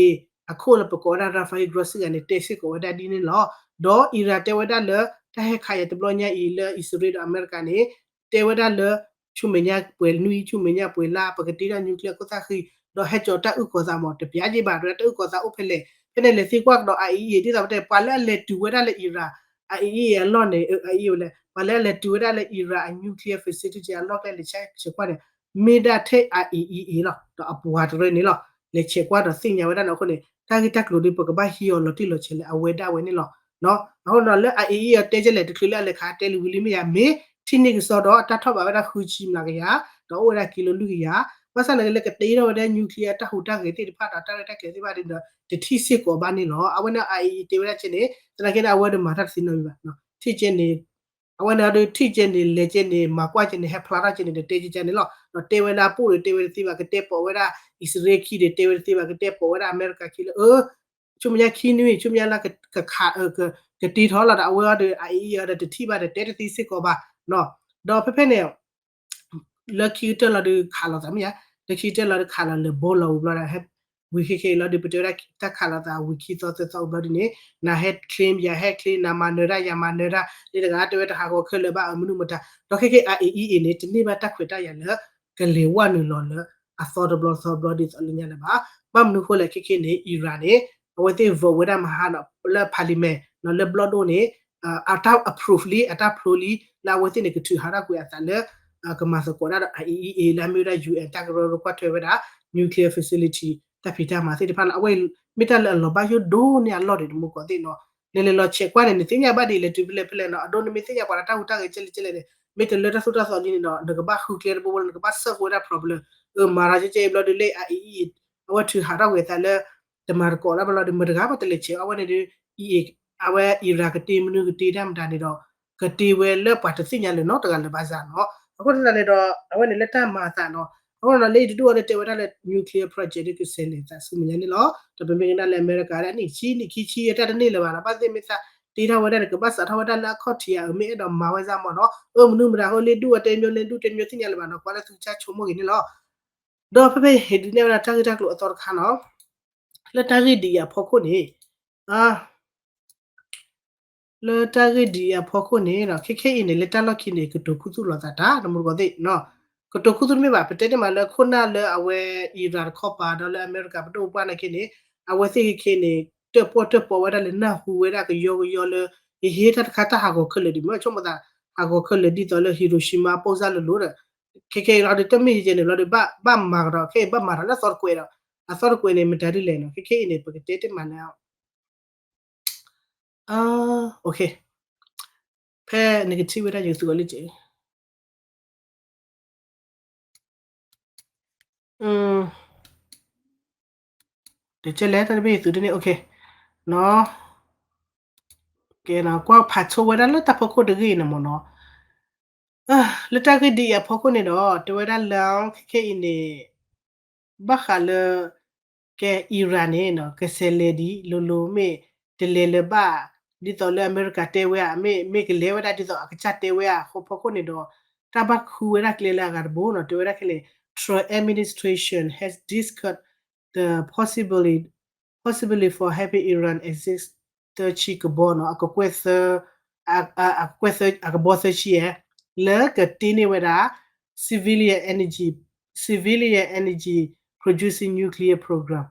အခိၣ်လၢပကိးဝဲဒၣ် Rafael Grossi ဂၤန့ၣ် တဲစ့ၢ်ကီးဝဲဒၣ်ဒ်န့ၣ်လီၤ. ဒီး Iran တဲဝဲဒၣ်လၢ တၢ်ဟဲခးယၤတဘျီညါအံၤလၢအံၣ်စရ့လးဒီးအမဲရကၤန့ၣ် တဲဝဲဒၣ်လၢ ဆူမဲာ်ညါပှဲၤနွံ ဆူမဲာ်ညါပှဲၤလါ ပကတ့ထီၣ် nuclear ခိၣ်သၣ်ဃံ ဒီးဟဲကၠီၤတၢ်အုၣ်ကီၤသးမ့ၢ် တပျးက့ၤဘၣ် တၢ်အုၣ်ကီၤသးအိၣ်ဖဲလဲၣ် ဖဲန့ၣ်လဲၤသံကွၢ်ကဒီး IAEA ဒ်သိးပတဲ ပှၤလၢအလဲၤတုၤဝဲဒၣ်လၢ Iran, IAEA အလီၢ်န့ၣ် IAEA ဝဲလဲၣ် ပှၤလၢအလဲၤတုၤဝဲဒၣ်လၢ Iran အ nuclear facility အလီၢ်ကျဲလဲၤဆဲးကွၢ်န့ၣ် မ့ၢ်ဒၣ်ထဲ IAEA လီၤ ဒီးအပှၤတရၢန့ၣ်လီၤ. လဲၤဆဲးကွၢ်ဒီးသ့ၣ်ညါဝဲဒၣ်န့ၣ်အဃိန့ၣ် တၢ်ဂ့ၢ်တၢ်ကျိၤဒ်ပကဘၣ်ဟံးအီၤလီၤတံၢ်လီၤဆဲးလၢအဝဲဒၣ်ဝဲန့ၣ်လီၤ. အဃိဒီးလၢ IAEA အတဲကလဲၣ် တချုးလၢအလဲၤခးတဲလံဝံၤလံမ့ၢ်ယါ မ့ၢ်ထံၣ်န့ၢ်ကစီဒီး တၢ်ထီၣ်ဘးဝဲဒၣ်ဃုဆံမျးကယၤ ဒီးအိၣ်ဝဲဒၣ်ကံလိလွံၢ်ကယၤ ဘၣ်ဆၣ်သနာ်က့လၢကတ့ထီၣ်ဝဲဒၣ် nuclear တၢ်ဟူးတၢ်ဂဲၤသ့ၣ်တဖၣ်ဒီးတၢ်ရဲၣ်တၢ်ကျဲၤသ့ၣ်တဖၣ်ဒီး တထံၣ်စ့ၢ်ကီးဘၣ်န့ၣ်လီၤ. အဝဲန့ၣ် IAEA တဲဝဲဒၣ်ကဲန့ၣ် သနာ်က့န့ၣ် အဝဲတမၤတၢ်တသ့နီတမံၤဘၣ်. ထံၣ်ကဲန့ၣ် အဝဲန့ၣ်ဒီးထံၣ်ကဲန့ၣ် လဲၤကဲန့ၣ် မၤကွၢ်ကဲန့ၣ် ဟဲဖျါထီၣ်ကဲန့ၣ် ဒီးတဲကဲန့ၣ်လီၤ. ဒီးတဲဝဲဒၣ်ပူၣ်ဒီးတဲဝဲတသ့ဘၣ် ကတဲပိာ်ဝဲဒၣ် အံၣ်စရ့လးခံဒီးတဲဝဲတသ့ဘၣ် ကတဲပိာ်ဝဲဒၣ်အမဲရကၤခံလၢ အၢ ဆူမဲာ်ညါခံနွံ ဆူမဲာ်ညါလၢ ကခး ကတ့ထီၣ်လီၤဒီး အဝဲအီၤဒီး IAEA အီၤဒီးတထံၣ်ဘၣ်ဒီးတဲတသ့စ့ၢ်ကီးဘၣ်. ဒီးဖဲဖဲန့ၣ် လၢခံကတၢၢ်လီၤဒီးခးလိာ်သးမ့ၢ်ယါ လၢခံကတၢၢ်လီၤဒီးခးလီၤလၢဘိလီၤဝံၤဘျီဒီး ဝံၤခဲခဲအံၤလီၤဒီး ပတဲဝဲဒၣ်တၢ်ခးလိာ်သးဝံၤခံသီသၢသီဝံၤဘျီဒ်န့ၣ် နဟဲ claim ယၤဟဲ claim နမၤနၢၤဒၣ်ယၤမၤနၢၤဒၣ် လၢတဂၤတဲဝဲတဟးဂီၤခဲလၢာ်ဘၣ်အမနုၤမတၤ ဒီးခဲခဲ IAEA န့ၣ် တန့ၢ်ဘၣ်တၢ်ခွဲးတၢ်ယာ်လၢ ကလဲၤဝဲနုာ်လီၤလၢအသီတဘျီသီဘျီဒ်သိးလၢညါလၢၤဘၣ်. ဘၣ်မနုၤဃိလဲၣ်ခဲခဲန့ၣ် Iran န့ၣ် အဝဲသ့ၣ် vote ဝဲဒၣ်မဟါဒီး လၢ parliament လၢဘျီၣ်ဒိၣ်န့ၣ် အတၢ် approve လံ အတၢ်ဖျိလံ လၢအဝဲသ့ၣ်န့ၣ် ကထုးဟးထီၣ်ကွံာ်အသးလၢ ကမၤသကိးဒၣ်ဒီး IAEA လၢအမ့ၢ်ဝဲဒၣ် UN တၢ်ကရၢကရိကွၢ်ထွဲဝဲဒၣ် nuclear facility တၢ်ဖံးတၢ်မၤသ့ၣ်တဖၣ်န့ၣ် အဝဲမ့ၢ်တၢ်လၢအလီၤဘၣ်ယိၣ်ဒိၣ်န့ၢ်အလီၢ်ဒံးတမူကီးသ့ၣ်နီၤ. နလဲၤလီၤဆဲးကွၢ်န့ၣ် နသ့ၣ်ညါဘၣ်ဒ်လဲၣ်တုၤဖဲလဲၣ်ဖဲလဲၣ်နီၤ အဒိနမ့ၢ်သ့ၣ်ညါပှၤလၢတၢ်ဟူးတၢ်ဂဲၤကဲလဲၣ်ကဲလဲၣ်န့ၣ် မ့ၢ်တလၢတၢ်သိၣ်တၢ်သီလံန့ၣ်ဒီး နကဘၣ်ဃုကျဲတဘိဘိလၢနကဘၣ်ဆၢဃီဝဲဒၣ် problem အၢ မၤရၤကဲကဲအံၤဘျီဒုးလၢ IAEA အဝဲထုးဟးထီၣ်ကွံာ်အသးလၢ တမၤသကိးဒၣ်ဘၣ်လီၤဒီး မတဂၤပတလဲၤဆဲး အဝဲန့ၣ်ဒီး အဝဲ Iran ကတ့မနုၤကတ့တၢ်မတၤန့ၣ်ဒီး ကတ့ဝဲလၢပှၤတသ့ၣ်ညါလၢၤနီတဂၤလၢၤဘၣ်စ့ၢ်နီၤ. အဃိသတးန့ၣ်ဒီး အဝဲန့ၣ်လၢတၢ်မၤအသးနီၤ အဃိဒီးလၢယတဒူၣ်အီၤဒီးတဲဝဲဒၣ်လၢ nuclear project ဒ်ကဆဲးလဲၤသးဆူမဲာ်ညါန့ၣ်လီၤ. ဒီးပမ့ၢ်ကနၣ်လၢအမဲရကၤဒၣ်နံၣ်ဆံနံၣ်ခံဆံအတၢ်တန့ၢ်လၢၤဘၣ်နီၤ ဘၣ်သ့ၣ်မ့ၢ်သးတ့ထီၣ်ဝဲဒၣ်န့ၣ် ကဘၣ်စးထီၣ်ဝဲဒၣ်လၢအခီၣ်ထံးဧါ အမ့ၢ်အဲၣ်ဒိးမၤဝဲစ့ၢ်မ့ၢ်နီၤ အၢ မနုၤမတၤအဃိလၢဒူၣ်အီၤတဲမ့ၢ်လၢဒူၣ်တဲမ့ၢ်သ့ၣ်ညါလၢၤဘၣ်နီၤ ကွၢ်လၢသုကစၢ်ဆိကမိၣ်ဂ့ၤန့ၣ်လီၤ. ဒီးဖဲဖဲဟ့ၣ်ဒုးနဲၣ်ဝဲဒၣ်တၢ်ဂ့ၢ်တၢ်ကျိၤအသီတခါနီၤ လၢတၢ်ဂ့ၢ်ဒ်အံၤအဖီခိၣ်န့ၣ် လၢတၢ်ဂ့ၢ်ဒ်အံၤအဖီခိၣ်န့ၣ် ခဲခဲအံၤန့ၣ် လၢတၢ်လီၢ်ခံန့ၣ် ကတိၤခူသူၣ်လိာ်သးတၢ် တမူတကိးသ့ၣ်နီၤ ကတိၤခူသူၣ်တမ့ၢ်ဘၣ် ပတဲန့ၣ်မးလၢခိၣ်နၢ်လၢအဝဲ Iran တခီပၤဒီးလၢအမဲရကၤပဒိၣ်ပပှၢ်နာ်က့န့ၣ် အဝဲသ့ၣ်ခဲခဲန့ၣ် တၢၣ်ပီၣ်တၢၣ်ပီဝဲဒၣ်လၢနၢ်ဟူဝဲဒၣ်ကယီကယီလၢ ယဟ့ၣ်တၢ်တခါတၢ်ဟးဂီၤခဲလၢာ်ဒံး မ့ၢ်ဆိကမိၣ်သး ဟးဂီၤခဲလၢာ်ဒ်သိးလၢ Hiroshima ပိၣ်စၢ်လိၤလိၤဒီး ခဲခဲအံၤလီၤဒီး တမ့ၢ်ယဲန့ၣ်လီၤဒီး ဘၣ်မၤကဒီး ခဲအံၤဘၣ်မၤဒီးလၢအသီတကွဲးဒီး အသီတကွဲးန့ၣ် မတၤဒ်လဲၣ်နီၤ ခဲခဲအံၤန့ၣ် ပကတဲတ့ၢ်မးလၢ ဖဲနကထံၣ်ဝဲဒၣ်ယကသုးအီၤလံက့ တကဲလဲၣ် တၢ်တဘ့ၣ်ယသုးတန့ၣ် ကဲ ကွၢ်ဖးဆိဝဲဒၣ်လၢတၢ်ဖီခိၣ်တဂ့ၢ်န့ၣ်မ့ၢ်နီၤ လၢတၢ်ဂ့ၢ်ဒ်အံၤအဖီခိၣ်န့ၣ်ဒီး တဲဝဲဒၣ်လၢခဲခဲအံၤန့ၣ် ဘၣ်ဃးလၢ ကဲ Iran န့ၣ်နီၤ ကဆဲးလဲၤဒံးလိၤလိၤမ့ၢ် တလဲၤလၢၤဘၣ် ဒ်သိးလၢအမဲရကၤတဲဝဲဧါ မ့ၢ် မ့ၢ်ကလဲၤဝဲဒၣ်ဒ်သိးအကစၢ်တဲဝဲဧါ အဃိဖီခိၣ်န့ၣ်ဒီး တၢ်ဘၣ်ဃုဝဲဒၣ်ကျဲလၢအဂၤတဘိနီၤ တဲဝဲဒၣ်ခဲလၢာ် Trump administration has discussed the possibility possibility for having Iran exit သၢဆံကဘီနီၤ အကကွဲၢ်သၢ အကကွဲၢ်သၢ အကဘီသၢဆံယဲၢ် လၢကတ့န့ၢ်ဝဲဒၣ် civilian energy civilian energy producing nuclear program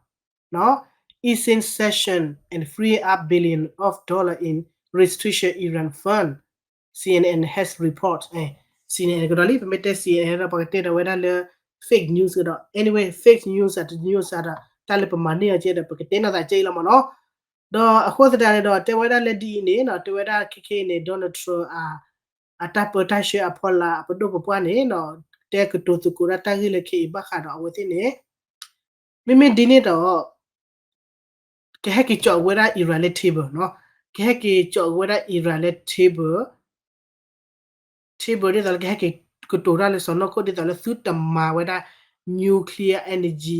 easing sanction and free up billion of dollar in restriction Iran fund CNN has report CNN ကဒီးလံ ပမ့ၢ်တဲ CNN ဒီးပကတဲဒီးဝဲဒၣ်လၢ fake news ကဒီး anyway fake news အတ news အဒီး တၢ်လၢပမၤန့ၢ်အီၤကဲဒီး ပကတဲနီၢ်သးကဲအံၤလီၤမ့ၢ်နီၤ ဒီးအဃိသတးန့ၣ်ဒီး တဲဝဲဒၣ်လၢဒ်အံၤန့ၣ်နီၤ တဲဝဲဒၣ်ခဲခဲအံၤန့ၣ် Donald Trump အတၢ်ပၢတၢ်ဆှၢအဖီလာ် ပဒိၣ်ပပှၢ်န့ၣ်နီၤ တဲကတိၤသကိးဒၣ်တၢ်ဂ့ၢ်လၢခဲအံၤဘၣ်ဃးဒီးအဝဲသ့ၣ်န့ၣ် မ့မ့ၢ်ဒ်န့ၣ်ဒီး ကဟဲက့ၤကၠီးဝဲဒၣ် Iran လၢ table နီၤ ကဟဲက့ၤကၠီးဝဲဒၣ် Iran လၢ table table ဒ်သိးလၢကဟဲက့ၤကတိၤတၢ်လၢ စီၤနီၢ်ခိၣ် ဒ်သိးလၢသုတမၤဝဲဒၣ် nuclear energy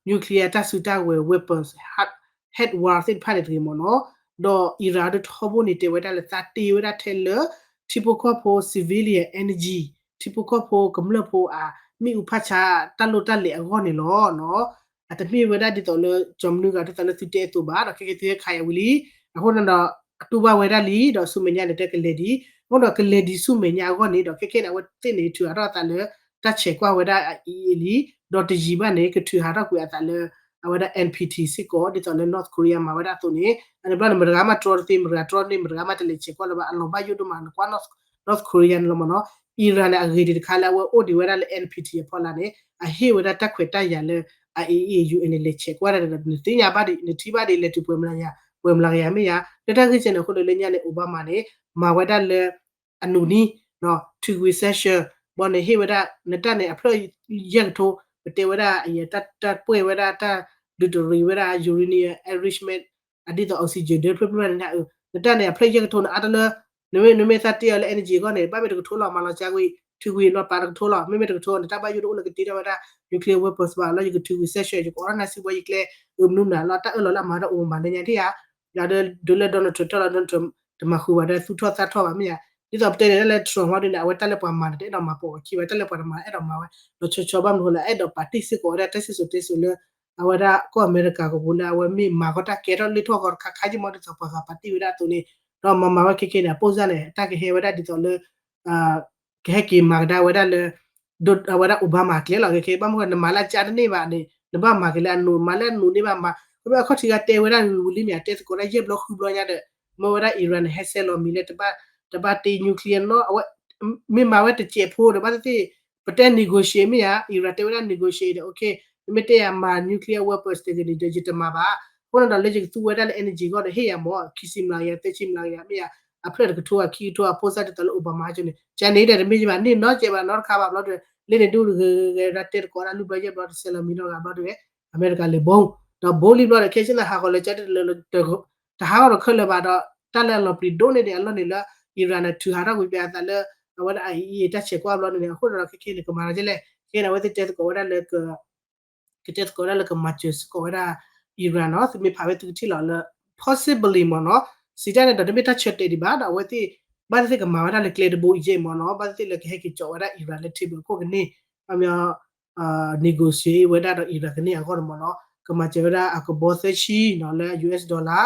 nuclear တၢ်စုတၢ်ဝဲၤ weapons hard hard war သ့ၣ်တဖၣ်န့ၣ်တဂ့ၤမ့ၢ်နီၤ ဒီး Iran ဒုးထီဘိန့ၣ်တဲဝဲဒၣ်လၢသးတ့ဝဲဒၣ်ထဲလၢ ထံဖိကီၢ်ဖိ civilian energy ထံဖိကီၢ်ဖိကမျၢၢ်ဖိအမ့ၣ်အူဖးဆါတၢ်လိၣ်တၢ်လဲၤအဂီၢ်န့ၣ်လီၤနီၤ အတမ့ၢ်ဝဲဒၣ်ဒ်သိးလၢ ကၠီမနုၤဂၤ ဒ်သိးလၢသုတဲအသိးဘၣ်ဒီး ခဲကဲသုဟဲခးယၤဝံၤလံ အဃိန့ၣ်ဒီး တူၢ်ဘၣ်ဝဲဒၣ်လံ ဒီးဆူမဲာ်ညါန့ၣ် တဲကလဲၤဒံး အဃိဒီးကလဲၤဒံးဆူမဲာ်ညါအဂီၢ်န့ၣ်ဒီး ခဲခဲန့ၣ် အဝဲသ့ၣ်န့ၣ် ထုးဟးထီၣ်အသးလၢတၢ်ဆဲးကွၢ်ဝဲဒၣ်အအံၤအံၤလံ ဒီးတယံာ်ဘၣ်န့ၣ် ကထုးဟးထီၣ်ကွံာ်အသးလၢ အဝဲဒၣ် NPT စ့ၢ်ကီး ဒ်သိးလၢ North Korea မၤဝဲဒၣ်အသိးန့ၣ် အန့ၣ်ဘျီန့ၣ် မတၤတဂၤမးတြီတသ့ မတၤတဂၤတြီန့ၣ် မတၤတဂၤမးတလဲၤဆဲးကွၢ်လၢၤဘၣ် အလီၤဘၣ်ယိၣ်ဒိၣ်မး နကွၢ် North Korea န့ၣ်လီၤမ့ၢ်နီၤ Iran န့ၣ် အဂ့ၤဒံးတခါလၢအဝဲအိၣ်ဒံးဝဲဒၣ်လၢ NPT အဖီလာ်န့ၣ် အဟ့ၣ်ဝဲဒၣ်တၢ်ခွဲးတၢ်ယာ်လၢ အအံၤအံၤ UN န့ၣ် လဲၤဆဲးကွၢ်ဒၣ်ဒီး နသ့ၣ်ညါဘၣ်ဒံး နထံၣ်ဘၣ်ဒံး လဲၤတုၤပှဲၤမလၤကယၤ ပှဲၤမလၤကယၤမ့ၢ်ယါ လၢတၢ်ဂ့ၢ်ကဲန့ၣ် အဃိဒီးလၢညါန့ၣ် Obama န့ၣ် မၤဝဲဒၣ်လၢ အနူးနံၤ two week session ဘီန့ၣ် ဟ့ၣ်ဝဲဒၣ် နတၢ်န့ၣ် အဖျၢၣ်ယဲၢ်ကထိ ပတဲဝဲဒၣ် အတၢ်ပှဲၢ်ဝဲဒၣ် တၢ်ဒုးတရံးဝဲဒၣ် uranium enrichment အဒ်သိး oxygen ဒၢဖျၢၣ်ဖျၢၣ်န့ၣ် နတၢ်န့ၣ် အဖျၢၣ်ယဲၢ်ကထိန့ၣ် အါတလၢ နမ့ၢ် နမ့ၢ်သးတ့အီၤလၢ energy အဂီၢ်န့ၣ် ဘၣ်မ့ၢ်တကထိလီၤ မၤလီၤကါကွံာ် two week လီၤပာ်တကထိလီၤ မ့မ့ၢ်တကထိ နတၢ်ဘၣ်ယိၣ်တအိၣ်လၢကတ့ထီၣ်ဝဲဒၣ် nuclear weapons ဘၣ် လၢယက two week session ယကအီၣ်ထီၣ်နၢ်စံးဘီယကျဲ အမနုၤမနုၤလီၤ တၢ်အၢၣ်လီၤလၢအမၤဒၣ်အိၣ်မးလၢညါထံၣ်ဧါ ဒီးဒုးလၢ Donald Trump ထီၣ်လီၤ Donald Trump တမၤဃုာ်ဘၣ်ဒီးသူၣ်ထီၣ်သးထီၣ်ဘၣ်မ့ၢ်ဧါ ဒ်သိးပတဲန့ၣ်လၢ Trump ဟီဒ်န့ၣ် အဝဲတၢ်လၢပှၤမၤန့ၣ် တအဲၣ်ဒိးမၤပိာ်အခံဘၣ် တၢ်လၢပှၤတမၤအဲၣ်ဒိးမၤဝဲ ဒီးဆီဆီဘၣ်မနုၤဃိလၢ အဲၣ်ဒိးပာ်တ့ၢ်စ့ၢ်ကီးဝဲဒၣ်တၢ်စံၣ်စိၤတဲစိၤလၢ အဝဲဒၣ်ကီၢ်အမဲရကၤကပူၤလၢအဝဲမ့ၢ်မၤဃီတၢ်ကဲထီၣ်လ့ၣ်ထီၣ်ဃီတခါခါယံမီၢ်ဒ်သိးပှၤဂၤပာ်တ့ၢ်ဝဲဒၣ်အသိးန့ၣ် ဒီးမၤမၤဝဲခဲခဲန့ၣ် အပိၢ်စၢ်န့ၣ် တၢ်ကဟဲဝဲဒၣ်ဒ်သိးလၢ ကဟဲက့ၤမၤကဒါဝဲဒၣ်လၢ အဝဲဒၣ် Obama ကျဲလီၤ ခဲခဲ ဘၣ်မနုၤဃိ နမၤလၢအကၢ်တန့ၢ်ဘၣ်န့ၣ် နဘၣ်မၤက့ၤလၢအနူး မၤလၢအနူးန့ၢ်ဘၣ်မၤ ခီဖျိအခီၣ်ထံးဂၤတဲဝဲဒၣ်ဝံၤလံမ့ၢ် တဲသကိးဒၣ်ယဲၢ်ဘျီဃုဘျီညါဒီး မ့ၢ်ဝဲဒၣ် Iran န့ၣ် ဟဲဆဲးလီၤမံၤလၢ တဘၣ်တ့ nuclear နီၤ အဝဲ မ့ၢ်မၤဝဲတစဲးဖိဒီး ဘၣ်သ့ၣ်သ့ၣ် ပတဲ negotiate မ့ၢ်ဧါ Iran တဲဝဲဒၣ် negotiate ဒီး okay နမ့ၢ်တဲယၤမၤ nuclear weapons တဂ့ၤန့ၣ်ဒီး ယတမၤဘၣ် အဃိန့ၣ်ဒီးလၢယကသူဝဲဒၣ်လၢ energy အဂီၢ်ဒီး ဟ့ၣ်ယၤမ့ၢ် ခံဆံမျးကယၤ သၢဆံမျးကယၤ မ့ၢ်ဧါ အဖျၢၣ်တကထိ အခံကထိ အပိၢ်စၢ်ဒ်သိးလၢ Obama ကၠိန့ၣ် ကန့ၣ်ဒီးတမ့ၢ်ယဘၣ် န့ၢ်နီတစဲးဘၣ်နီတခါဘၣ်ဘျီဒီး လၢန့ၣ်ဒုးဂဲၤဂဲၤဒၣ်တဲသကိးဒၣ်လွံၢ်ဘျီယဲၢ်ဘျီ တဆဲးလီၤမံၤနီတဂၤဘျီဒီး အမဲရကၤလဲၤဘိ ဒီးဘိလံဘျီဒီး ခဲဆ့နၤဟးဂီၤလၢကၠီ တဟးဂီၤဒီးခဲလၢာ်ဘၣ်ဒီး တၢ်လၢအလီၤပျံၤဒိၣ်န့ၢ်ဒံးအလီၢ်န့ၣ်လၢ Iran န့ၣ် ထုးဟးထီၣ်ကွံာ်ပှၤအသးလၢ အဝဲဒၣ် IAEA တၢ်ဆဲးကွၢ်ဘျီန့ၣ်န့ၣ် အဃိဒီးခဲခဲန့ၣ် ကမၤလီၤကလဲၣ် ခဲန့ၣ် အဝဲသ့ၣ်တဲသကိးဝဲဒၣ်လၢ ကတဲသကိးဝဲဒၣ်လၢကမၤစၢၤစ့ၢ်ကီးဝဲဒၣ် Iran နီၤ သုမ့ၢ်ဖးဝဲသုကထံၣ်လီၤလၢ possibly မ့ၢ်နီၤ စံးတၢ်န့ၣ်ဒီး တမ့ၢ်တၢ်ဆၢတဲာ်ဒံးဘၣ် ဒီးအဝဲသ့ၣ် ဘၣ်သ့ၣ်သ့ၣ်ကမၤဝဲဒၣ်လၢကျဲတဘိအံၤယဲၢ်မ့ၢ်နီၤ ဘၣ်သ့ၣ်သ့ၣ်လၢကဟဲက့ၤကၠီးဝဲဒၣ် Iran လၢ table ခိၣ်ကန့ၢ် ဘၣ်မ့ၢ် negotiate ဝဲဒၣ်ဒီး Iran ကန့ၢ်အဂီၢ်န့ၣ်မ့ၢ်နီၤ ကမၤစၢၤဝဲဒၣ်အကဘီသၢဆံနီၤ လၢ US dollar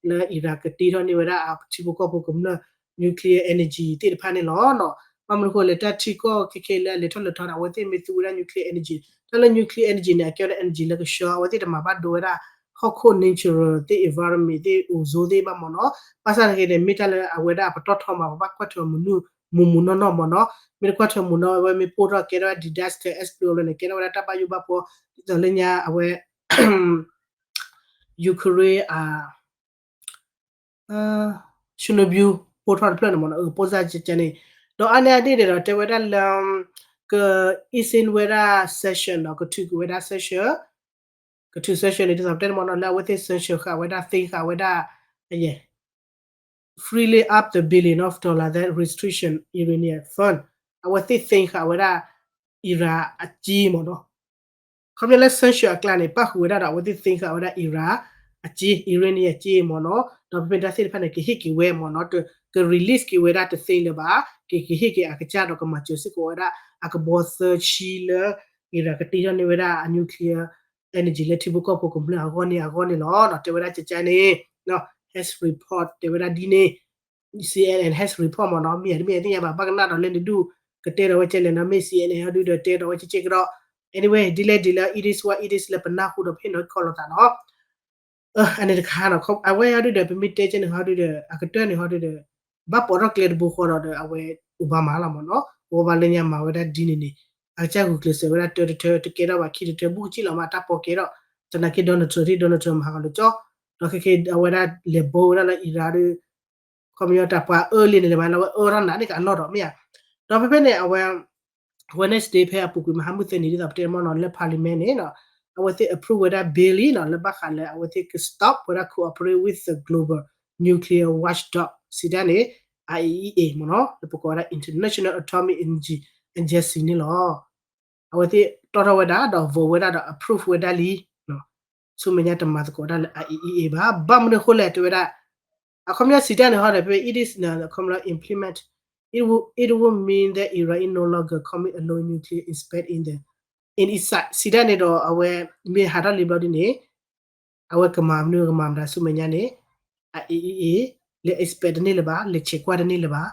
လၢ Iran ကတ့ထီၣ်န့ၢ်ဝဲဒၣ်အထံဖိကီၢ်ဖိကမျၢၢ် nuclear energy သ့ၣ်တဖၣ်န့ၣ်လီၤနီၤ ဘၣ်မနုၤအဃိလဲၣ် တၢ်ထံကီၢ်ခဲခဲလၢအလဲၤထီၣ်လဲၤထီန့ၣ် အဝဲသ့ၣ်မ့ၢ်သူဝဲဒၣ် nuclear energy တၢ်လၢ nuclear energy န့ၣ် အကဲဝဲဒၣ် energy လၢကဆှီ အဝဲသ့ၣ်တမၤဘၣ်ဒိဝဲဒၣ် ဟီၣ်ခိၣ် nature သ့ၣ် environment သ့ၣ် အိၣ်စိသ့ၣ်ဘၣ်မ့ၢ်နီၤ. ဘၣ်ဆၣ်န့ၣ်က့န့ၣ် မ့ၢ်တၢ်လၢအဝဲဒၣ်ပတီၢ်ထီမး ပဘၣ်ကွၢ်ထွဲမုာ်နုာ် မုာ်မုာ်နီၢ်နီၢ်မ့ၢ်နီၤ. မ့ၢ်တကွၢ်ထွဲမုာ်နီၢ် အဝဲမ့ၢ်ပိၢ်ထီၣ်ကဲထီၣ်ဝဲ disaster explode လၢန့ၣ် ကဲထီၣ်ဝဲဒၣ်တၢ်ဘၣ်ယိၣ်ဘၣ်ဘှီ ဒ်သိးလၢညါအဝဲ Ukraine အ Chernobyl ပိၢ်ထီၣ်တဖျၢၣ်န့ၣ်မ့ၢ်နီၤ ပိၢ်စၢ်ကကန့ၣ်. ဒီးအါန့ၢ်အဒ့ၣ်ဒီး တဲဝဲဒၣ်လၢ က extend ဝဲဒၣ် sanction ဒီး ကထုးကွံာ်ဝဲဒၣ် sanction ကထုး sanction န့ၣ် ဒ်သိးပတဲန့ၣ်မ့ၢ်နီၤ လၢအဝဲသ့ၣ် sanction ဃာ်ဝဲဒၣ် သ့ဃာ်ဝဲဒၣ် freely up the billion of dollar that restriction Iranian fund အဝဲသ့ၣ် သ့ဃာ်ဝဲဒၣ် Iran အစ့မ့ၢ်နီၤ. ခီပညီလၢ sanction အကျါန့ၣ် ပၣ်ဃုာ်ဝဲဒၣ်ဒီး အဝဲသ့ၣ် သ့ဃာ်ဝဲဒၣ် Iran အစ့ Iranian အစ့မ့ၢ်နီၤ. ဒီးဖဲဖဲတၢ်သ့ၣ်တဖၣ်န့ၣ် ကဟ့ၣ်က့ၤဝဲမ့ၢ်နီၤ က release က့ၤဝဲဒၣ်တသ့လၢၤဘၣ် က ကဟ့ၣ်က့ၤအကစၢ်ဒီးကမၤစၢၤစ့ၢ်ကီးဝဲဒၣ် အကဘီသၢဆံလၢ Iran ကတ့ထီၣ်န့ၢ်ဝဲဒၣ်အ nuclear energy လၢထံဖိကီၢ်ဖိကမျၢၢ်အဂီၢ်န့ၣ်အဂီၢ်န့ၣ်လီၤ. တဲဝဲဒၣ်ကကန့ၣ် has report တဲဝဲဒၣ်ဒ်န့ၣ် CNN has report မ့ၢ်နီၤ မ့ၢ်ယၤတမ့ၢ်ယသ့ၣ်ညါဘၣ် ဘၣ်ကနၣ်ဒီးလၢနဒူၣ် ကတဲဒီးဝဲကဲလဲၣ်နီၤ မ့ၢ် CNN ဟီဒုဒီးတဲဒီးဝဲကကဲကဒီး anyway ဒ်လဲၣ်ဒ်လဲၣ် it is what it is လၢပနၢ်ဟူဒီးပဟ့ၣ်နီၤခီလီၤသးနီၤ. အန့ၣ်တခါနီၤ အဝဲဟီဒုဒီး ပမ့ၢ်တဲကဲန့ၣ်ဟီဒုဒီး အကတၢၢ်န့ၣ်ဟီဒုဒီး ဘၣ်ပိာ်ထီၣ်ကျဲတဘိဃီဒီးဒီး အဝဲ Obama လီၤမ့ၢ်နီၤ Obama လၢညါမၤဝဲဒၣ်ဒ်န့ၣ်န့ၣ် အကစၢ်ဂုာ်ကျဲးစၢးဝဲဒၣ်တၢတထၢ တကဲထီၣ်ဘၣ်ခံတထၢ ဘူးကစံၣ်လီၤမး တၢ်ပီကဲထီၣ် သနာ်က့ Donald Trump ထံၣ် Donald Trump မၤဟးဂီၤလၢကၠီ ဒီးခဲခဲအဝဲဒၣ်လဲၤဘိဝဲဒၣ်လၢ Iran ဒီး ခီပညီတၢ်ပှၤအၢလံန့ၣ်လၢၤဘၣ် အဝဲအၢထီၣ်နးန့ၣ်ကအလီၢ်ဒီးမ့ၢ်ဧါ. ဒီးဖဲဖဲန့ၣ် အဝဲ Wednesday ဖဲအပူၤကွံာ်မဟါမုၢ်သၢနံၤ ဒ်သိးပတဲမ့ၢ်နီၤ လၢ parliament န့ၣ်နီၤ အဝဲသ့ၣ် approve ဝဲဒၣ် bill လံနီၤ လၢဘၣ်ဃးလၢအဝဲသ့ၣ်က stop ဝဲဒၣ် cooperate with the global nuclear watchdog စံးတၢ်န့ၣ် IAEA မ့ၢ်နီၤ လၢပကိးဝဲဒၣ် International Atomic Energy Agency န့ၣ်လီၤ. အဝဲသ့ၣ်တီၣ်ထီၣ်ဝဲဒၣ်ဒီး vote ဝဲဒၣ်ဒီး approve ဝဲဒၣ်လံ ဆူမဲာ်ညါတမၤသကိးတၢ်လၢ IAEA ဘၣ် ဘၣ်မနုၤအဃိလဲၣ် တဲဝဲဒၣ် အခီပညီစံးတၢ်န့ၣ်ဟီဒီး ဖဲ it is အခီပညီ implement it would, it would mean that Iran is no longer commit a low nuclear expert in the, in its site စံးတၢ်န့ၣ်ဒီး အဝဲမ့ၢ်ဟးထီၣ်လံဘျီဒ်န့ၣ် အဝဲကမၤမနုၤကမၤမတၤဆူမဲာ်ညါန့ၣ် IAEA လဲၤ expert တန့ၢ်လၢၤဘၣ် လဲၤဆဲးကွၢ်တန့ၢ်လၢၤဘၣ်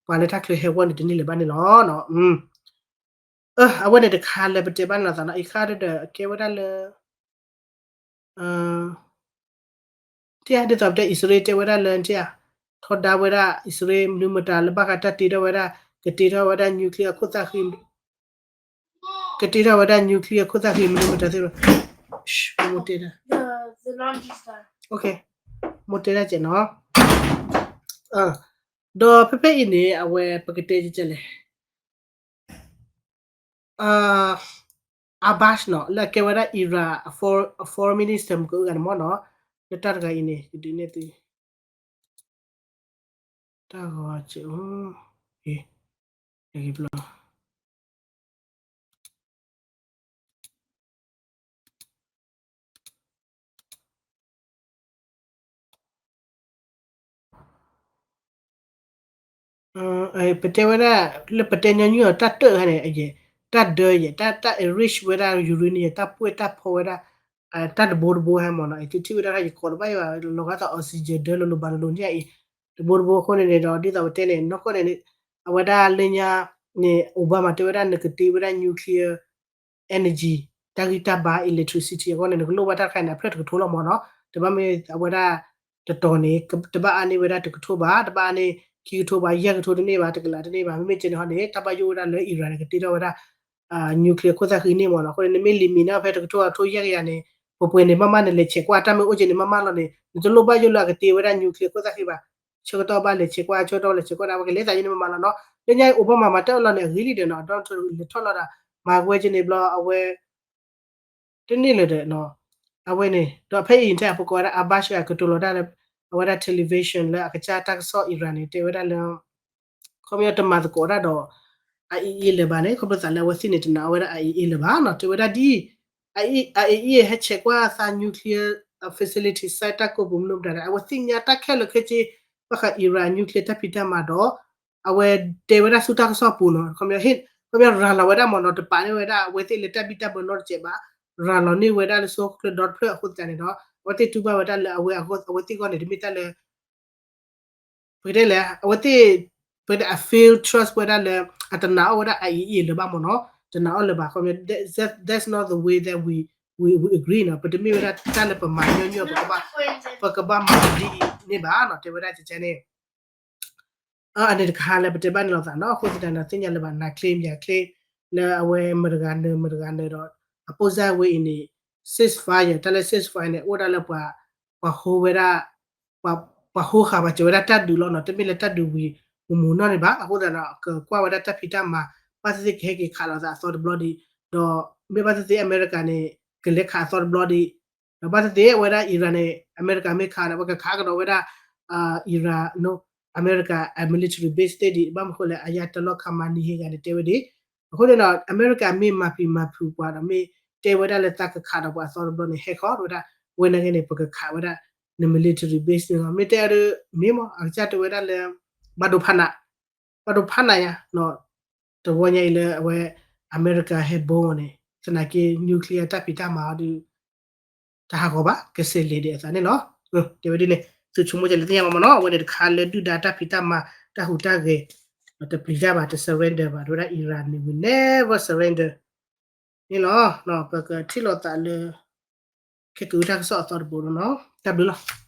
ပှၤလၢတၢ်ချၢဟဲဝီန့ၣ်တန့ၢ်လၢၤဘၣ်န့ၣ်လီၤ. အဝဲန့ၣ်တခါလၢပတဲဘၣ်န့ၣ်လီၤသးနီၤ အံၤခါဒီးကဲဝဲဒၣ်လၢ ထံၣ်ဧါဒ်သိးပတဲအံၣ်စရ့လးတဲဝဲဒၣ်လၢထံၣ်ဧါ ထီဒါဝဲဒၣ်အံၣ်စရ့လးမနုၤမတၤလၢဘၣ်ဃးတၢ်တ့ထီၣ်ဝဲဒၣ် ကတ့ထီၣ်ဝဲဒၣ် nuclear အခိၣ်သၣ်ဃံ ကတ့ထီၣ်ဝဲဒၣ် nuclear အခိၣ်သၣ်ဃံမနုၤမတၤသ့ၣ်လီၤ မိၢ်တဲဒၣ် မိၢ်တဲဒၣ်ကဲနီၤ ဒီးဖဲဖဲအံၤန့ၣ် အဝဲပကတဲကဲလဲၣ် Abbas နီၤ လၢအကဲဝဲဒၣ် Iran အ foreign minister မ့ၢ်ကအုဂၤန့ၣ်မ့ၢ်နီၤ လၢတၢ်တဂၤအံၤန့ၣ် ကဒုးနဲၣ်သု တၢ်ဂီၤကဲအိၣ် ကဲ ကဲဘျီ ပတဲဝဲဒၣ် လၢပတဲညီနုၢ်အီၤ တၢ်တၢၢ်ဟဲန့ၣ် အယဲၢ် တၢ်ဒၢယဲၢ် တၢ် တၢ် enrich ဝဲဒၣ် uranium တၢ်ပှဲၢ်တၢ်ဖီဝဲဒၣ် တၢ်တဘိတဘိဟဲမ့ၢ်နီၤ အံၤသုထံၣ်ဝဲဒၣ်တၢ်ယကိးတဘၣ်ယဘၣ် လီၤဂာ်သး oxygen ဒၢလိာ်လိာ်ဘၣ်လိာ်လိာ်န့ၣ်အံၤ တဘိတဘိအဃိန့ၣ်န့ၣ်ဒီး ဒ်သိးပတဲန့ၣ် နီၢ်ကီၢ်န့ၣ် အဝဲဒၣ်လၢညါန့ၣ် Obama တဲဝဲဒၣ်နကတ့ဝဲဒၣ် nuclear energy တၢ်ဂံၢ်တၢ်ဘါ electricity အဂီၢ်န့ၣ် နကလိၣ်ဘၣ်တၢ်တခါန့ၣ် အဖျၢၣ်တကထိလီၤမ့ၢ်နီၤ တဘၣ်မ့ၢ်အဝဲဒၣ် တတီၤန့ၣ် တဘၣ်အါန့ၢ်ဝဲဒၣ်တကထိဘၣ် တဘၣ်အါန့ၢ်ခံကထိဘၣ် ယဲၢ်ကထိတန့ၢ်ဘၣ် တကလးတန့ၢ်ဘၣ် မ့မ့ၢ်ကဲန့ၣ်ဟီန့ၣ် တၢ်ဘၣ်ယိၣ်ဝဲဒၣ်လၢ Iran န့ၣ် ကတ့ထီၣ်ဝဲဒၣ် nuclear ခိၣ်သၣ်ဃံန့ၣ်မ့ၢ်နီၤ အဃိန့ၣ် နမ့ၢ် limit န့ၣ်ဖဲတကထိအထိယဲၢ်ကယၤန့ၣ် ပှဲၤပှဲၤန့ၣ် မ့မ့ၢ်နလဲၤဆဲးကွၢ်တၢ်မ့ၢ်အိၣ်က့ၤန့ၣ် မ့မ့ၢ်လီၤန့ၣ် နတလိၣ်ဘၣ်ယိၣ်လၢအကတ့ဝဲဒၣ် nuclear ခိၣ်သၣ်ဃံဘၣ် ဆၢကတီၢ်ဘၣ်လဲၤဆဲးကွၢ် ဆၢကတီၢ်လဲၤဆဲးကွၢ်န့ၣ် အဝဲကလဲၤသးယိၣ်န့ၣ် မ့မ့ၢ်လီၤနီၤ လၢညါ Obama မၤတၢ်အၢၣ်လီၤန့ၣ် အဂ့ၤလံဒီးနီၤ Donald Trump လဲၤထီၣ်လီၤဒီး မၤဝဲကဲန့ၣ်ဘျီ အဝဲ တန့ၢ်လၢၤဒီးနီၤ အဝဲန့ၣ် ဒီးဖဲအံၤထဲအပကိးဝဲဒၣ် Abbas အကတိၤလီၤတၢ်လၢ အဝဲဒၣ် television လၢအကစၢ်တၢ်ကစီၣ် Iran န့ၣ် တဲဝဲဒၣ်လၢ ခီပညီတမၤသကိးတၢ်ဒီး IAEA လၢၤဘၣ်န့ၣ် ခီဖျိသးလၢအဝဲသ့ၣ်န့ၣ် တနာ်ဝဲဒၣ် IAEA လၢၤဘၣ်နီၤ တဲဝဲဒၣ်ဒ် IAEA ဟဲဆဲးကွၢ်သး nuclear facility site တၢ်ကိးပူၤမနုၤမတၤဒီး အဝဲသ့ၣ်ညါတၢ်ခဲလၢာ်ခဲဆ့ ဘၣ်ဃး Iran nuclear တၢ်ဖံးတၢ်မၤဒီး အဝဲတဲဝဲဒၣ်ဆူတၢ်ကစီၣ်ပူၤနီၤ ခီပညီ ခီပညီရၤလီၤဝဲဒၣ်မ့ၢ်နီၤ တပာ်န့ၢ်ဝဲဒၣ် အဝဲသ့ၣ်လၢတၢ်ဘံၣ်တၢ်ဘၢနီတစဲးဘၣ် ရၤလီၤန့ၢ်ဝဲဒၣ်လၢစိၤချၢဒီတဖျၢၣ်အဃိသတးန့ၣ်ဒီး အဝဲသ့ၣ်တူၢ်ဘၣ်ဝဲဒၣ်လၢအဝဲအဂီၢ် အဝဲသ့ၣ်အဂီၢ်န့ၣ် တမ့ၢ်တၢ်လၢ ပကတဲလဲၣ် အဝဲသ့ၣ် ပကတဲ I feel trust ဝဲဒၣ်လၢ အတနာ်အီၣ်ဝဲဒၣ် I A E A လၢၤဘၣ်မ့ၢ်နီၤ, တနာ်အီၣ်လၢၤဘၣ် ခီ that's not the way that we we we agree နီၤ, ပတမ့ၢ်ဝဲဒၣ်တၢ်လၢပမၤညီညီ ပကဘၣ်မၤဒ်အံၤန့ၣ်ဘၣ်နီၤ, တဲဝဲဒၣ်ကကဲန့ၣ် အန့ၣ်တခါလၢပတဲဘၣ်န့ၣ်လိာ်သးနီၤ, အဃိသတးန့ၣ် သ့ၣ်ညါလၢၤဘၣ် နၤချ့မယၤချ့ လၢအဝဲမတဂၤနၢၤမတဂၤနၢၤဒီး အပိၢ်စၢ်ဝဲအံၤန့ၣ် ceasefire တၢ်လၢ ceasefire န့ၣ် အိၣ်ဒၣ်လၢပှၤ ပှၤဟိဝဲဒၣ် ပှၤဟိဃာ်ပှၤစၢၤဝဲဒၣ်တၢ်ဒုးလီၤနီၤ, တမ့ၢ်လၢတၢ်ဒုးဝံၤမုၢ်မုၢ်နီၢ်န့ၣ်ဘၣ်, အဃိသတးဒီး ကကွၢ်ဝဲဒၣ်တၢ်ဖံးတၢ်မၤ ဘၣ်သ့ၣ်သ့ၣ်ကဟဲက့ၤခးလိာ်သးအသီတဘျီဒီး, ဒီးမ့ၢ်ဘၣ်သ့ၣ်သ့ၣ်အမဲရကၤန့ၣ် ကလဲၤခးအသီတဘျီဒီး, ဒီးဘၣ်သ့ၣ်သ့ၣ်အဝဲဒၣ် Iran န့ၣ် အမဲရကၤမ့ၢ်ခးဒီး ပကခးကဒီးဝဲဒၣ် Iran နီၤ, အမဲရကၤအ military base သ့ၣ်ဒံး ဘၣ်မနုၤဃိလဲၣ် Ayatollah Khamenei ဟ့ၣ်ဂၤန့ၣ်တဲဝဲဒၣ်, အဃိန့ၣ်ဒီး အမဲရကၤမ့ၢ်မၤဖံးမၤဖုးပှၤဒီး မ့ၢ်တဲဝဲဒၣ်လၢသးကခးဒီးပှၤအသီတဘျီန့ၣ် ဟဲခီဒီးဝဲဒၣ် ဝဲန့ၣ်ဂ့ၤန့ၣ် ပကခးဝဲဒၣ် န military base န့ၣ်လီၤ, မ့ၢ်တဲအဒိ မ့ၢ်မ့ၢ် အကစၢ်တဲဝဲဒၣ်လၢ ဘၣ်ဒိဖးနး ဘၣ်ဒိဖးနးယါ တဝီညါအံၤလၢအဝဲ အမဲရကၤဟဲဘီန့ၣ် သနာ်က့ nuclear တၢ်ဖံးတၢ်မၤအီၤဒီး တဟးဂီၤဘၣ် ကစဲးလဲၤဒံးအသးန့ၣ်လီၤ, တဲဝဲဒ်န့ၣ် သုဆိကမိၣ်ကလဲၤသ့ၣ်ညါဘၣ်မ့ၢ်နီၤ, အဝဲန့ၣ်တခါလၢဒုၣ်ဒါတၢ်ဖံးတၢ်မၤ တၢ်ဟူးတၢ်ဂဲၤ ဒီးတပျံၤတၢ်ဘၣ် တ surrender ဘၣ် တဲဝဲဒၣ် Iran န့ၣ် will never surrender န့ၣ်လီၤ, ပကထံၣ်လိာ်သးလၢ ခဲကတၢၢ်ကစီၣ်အသီတဘိလီၤနီၤ, တၢ်ဘျုးလီၤ.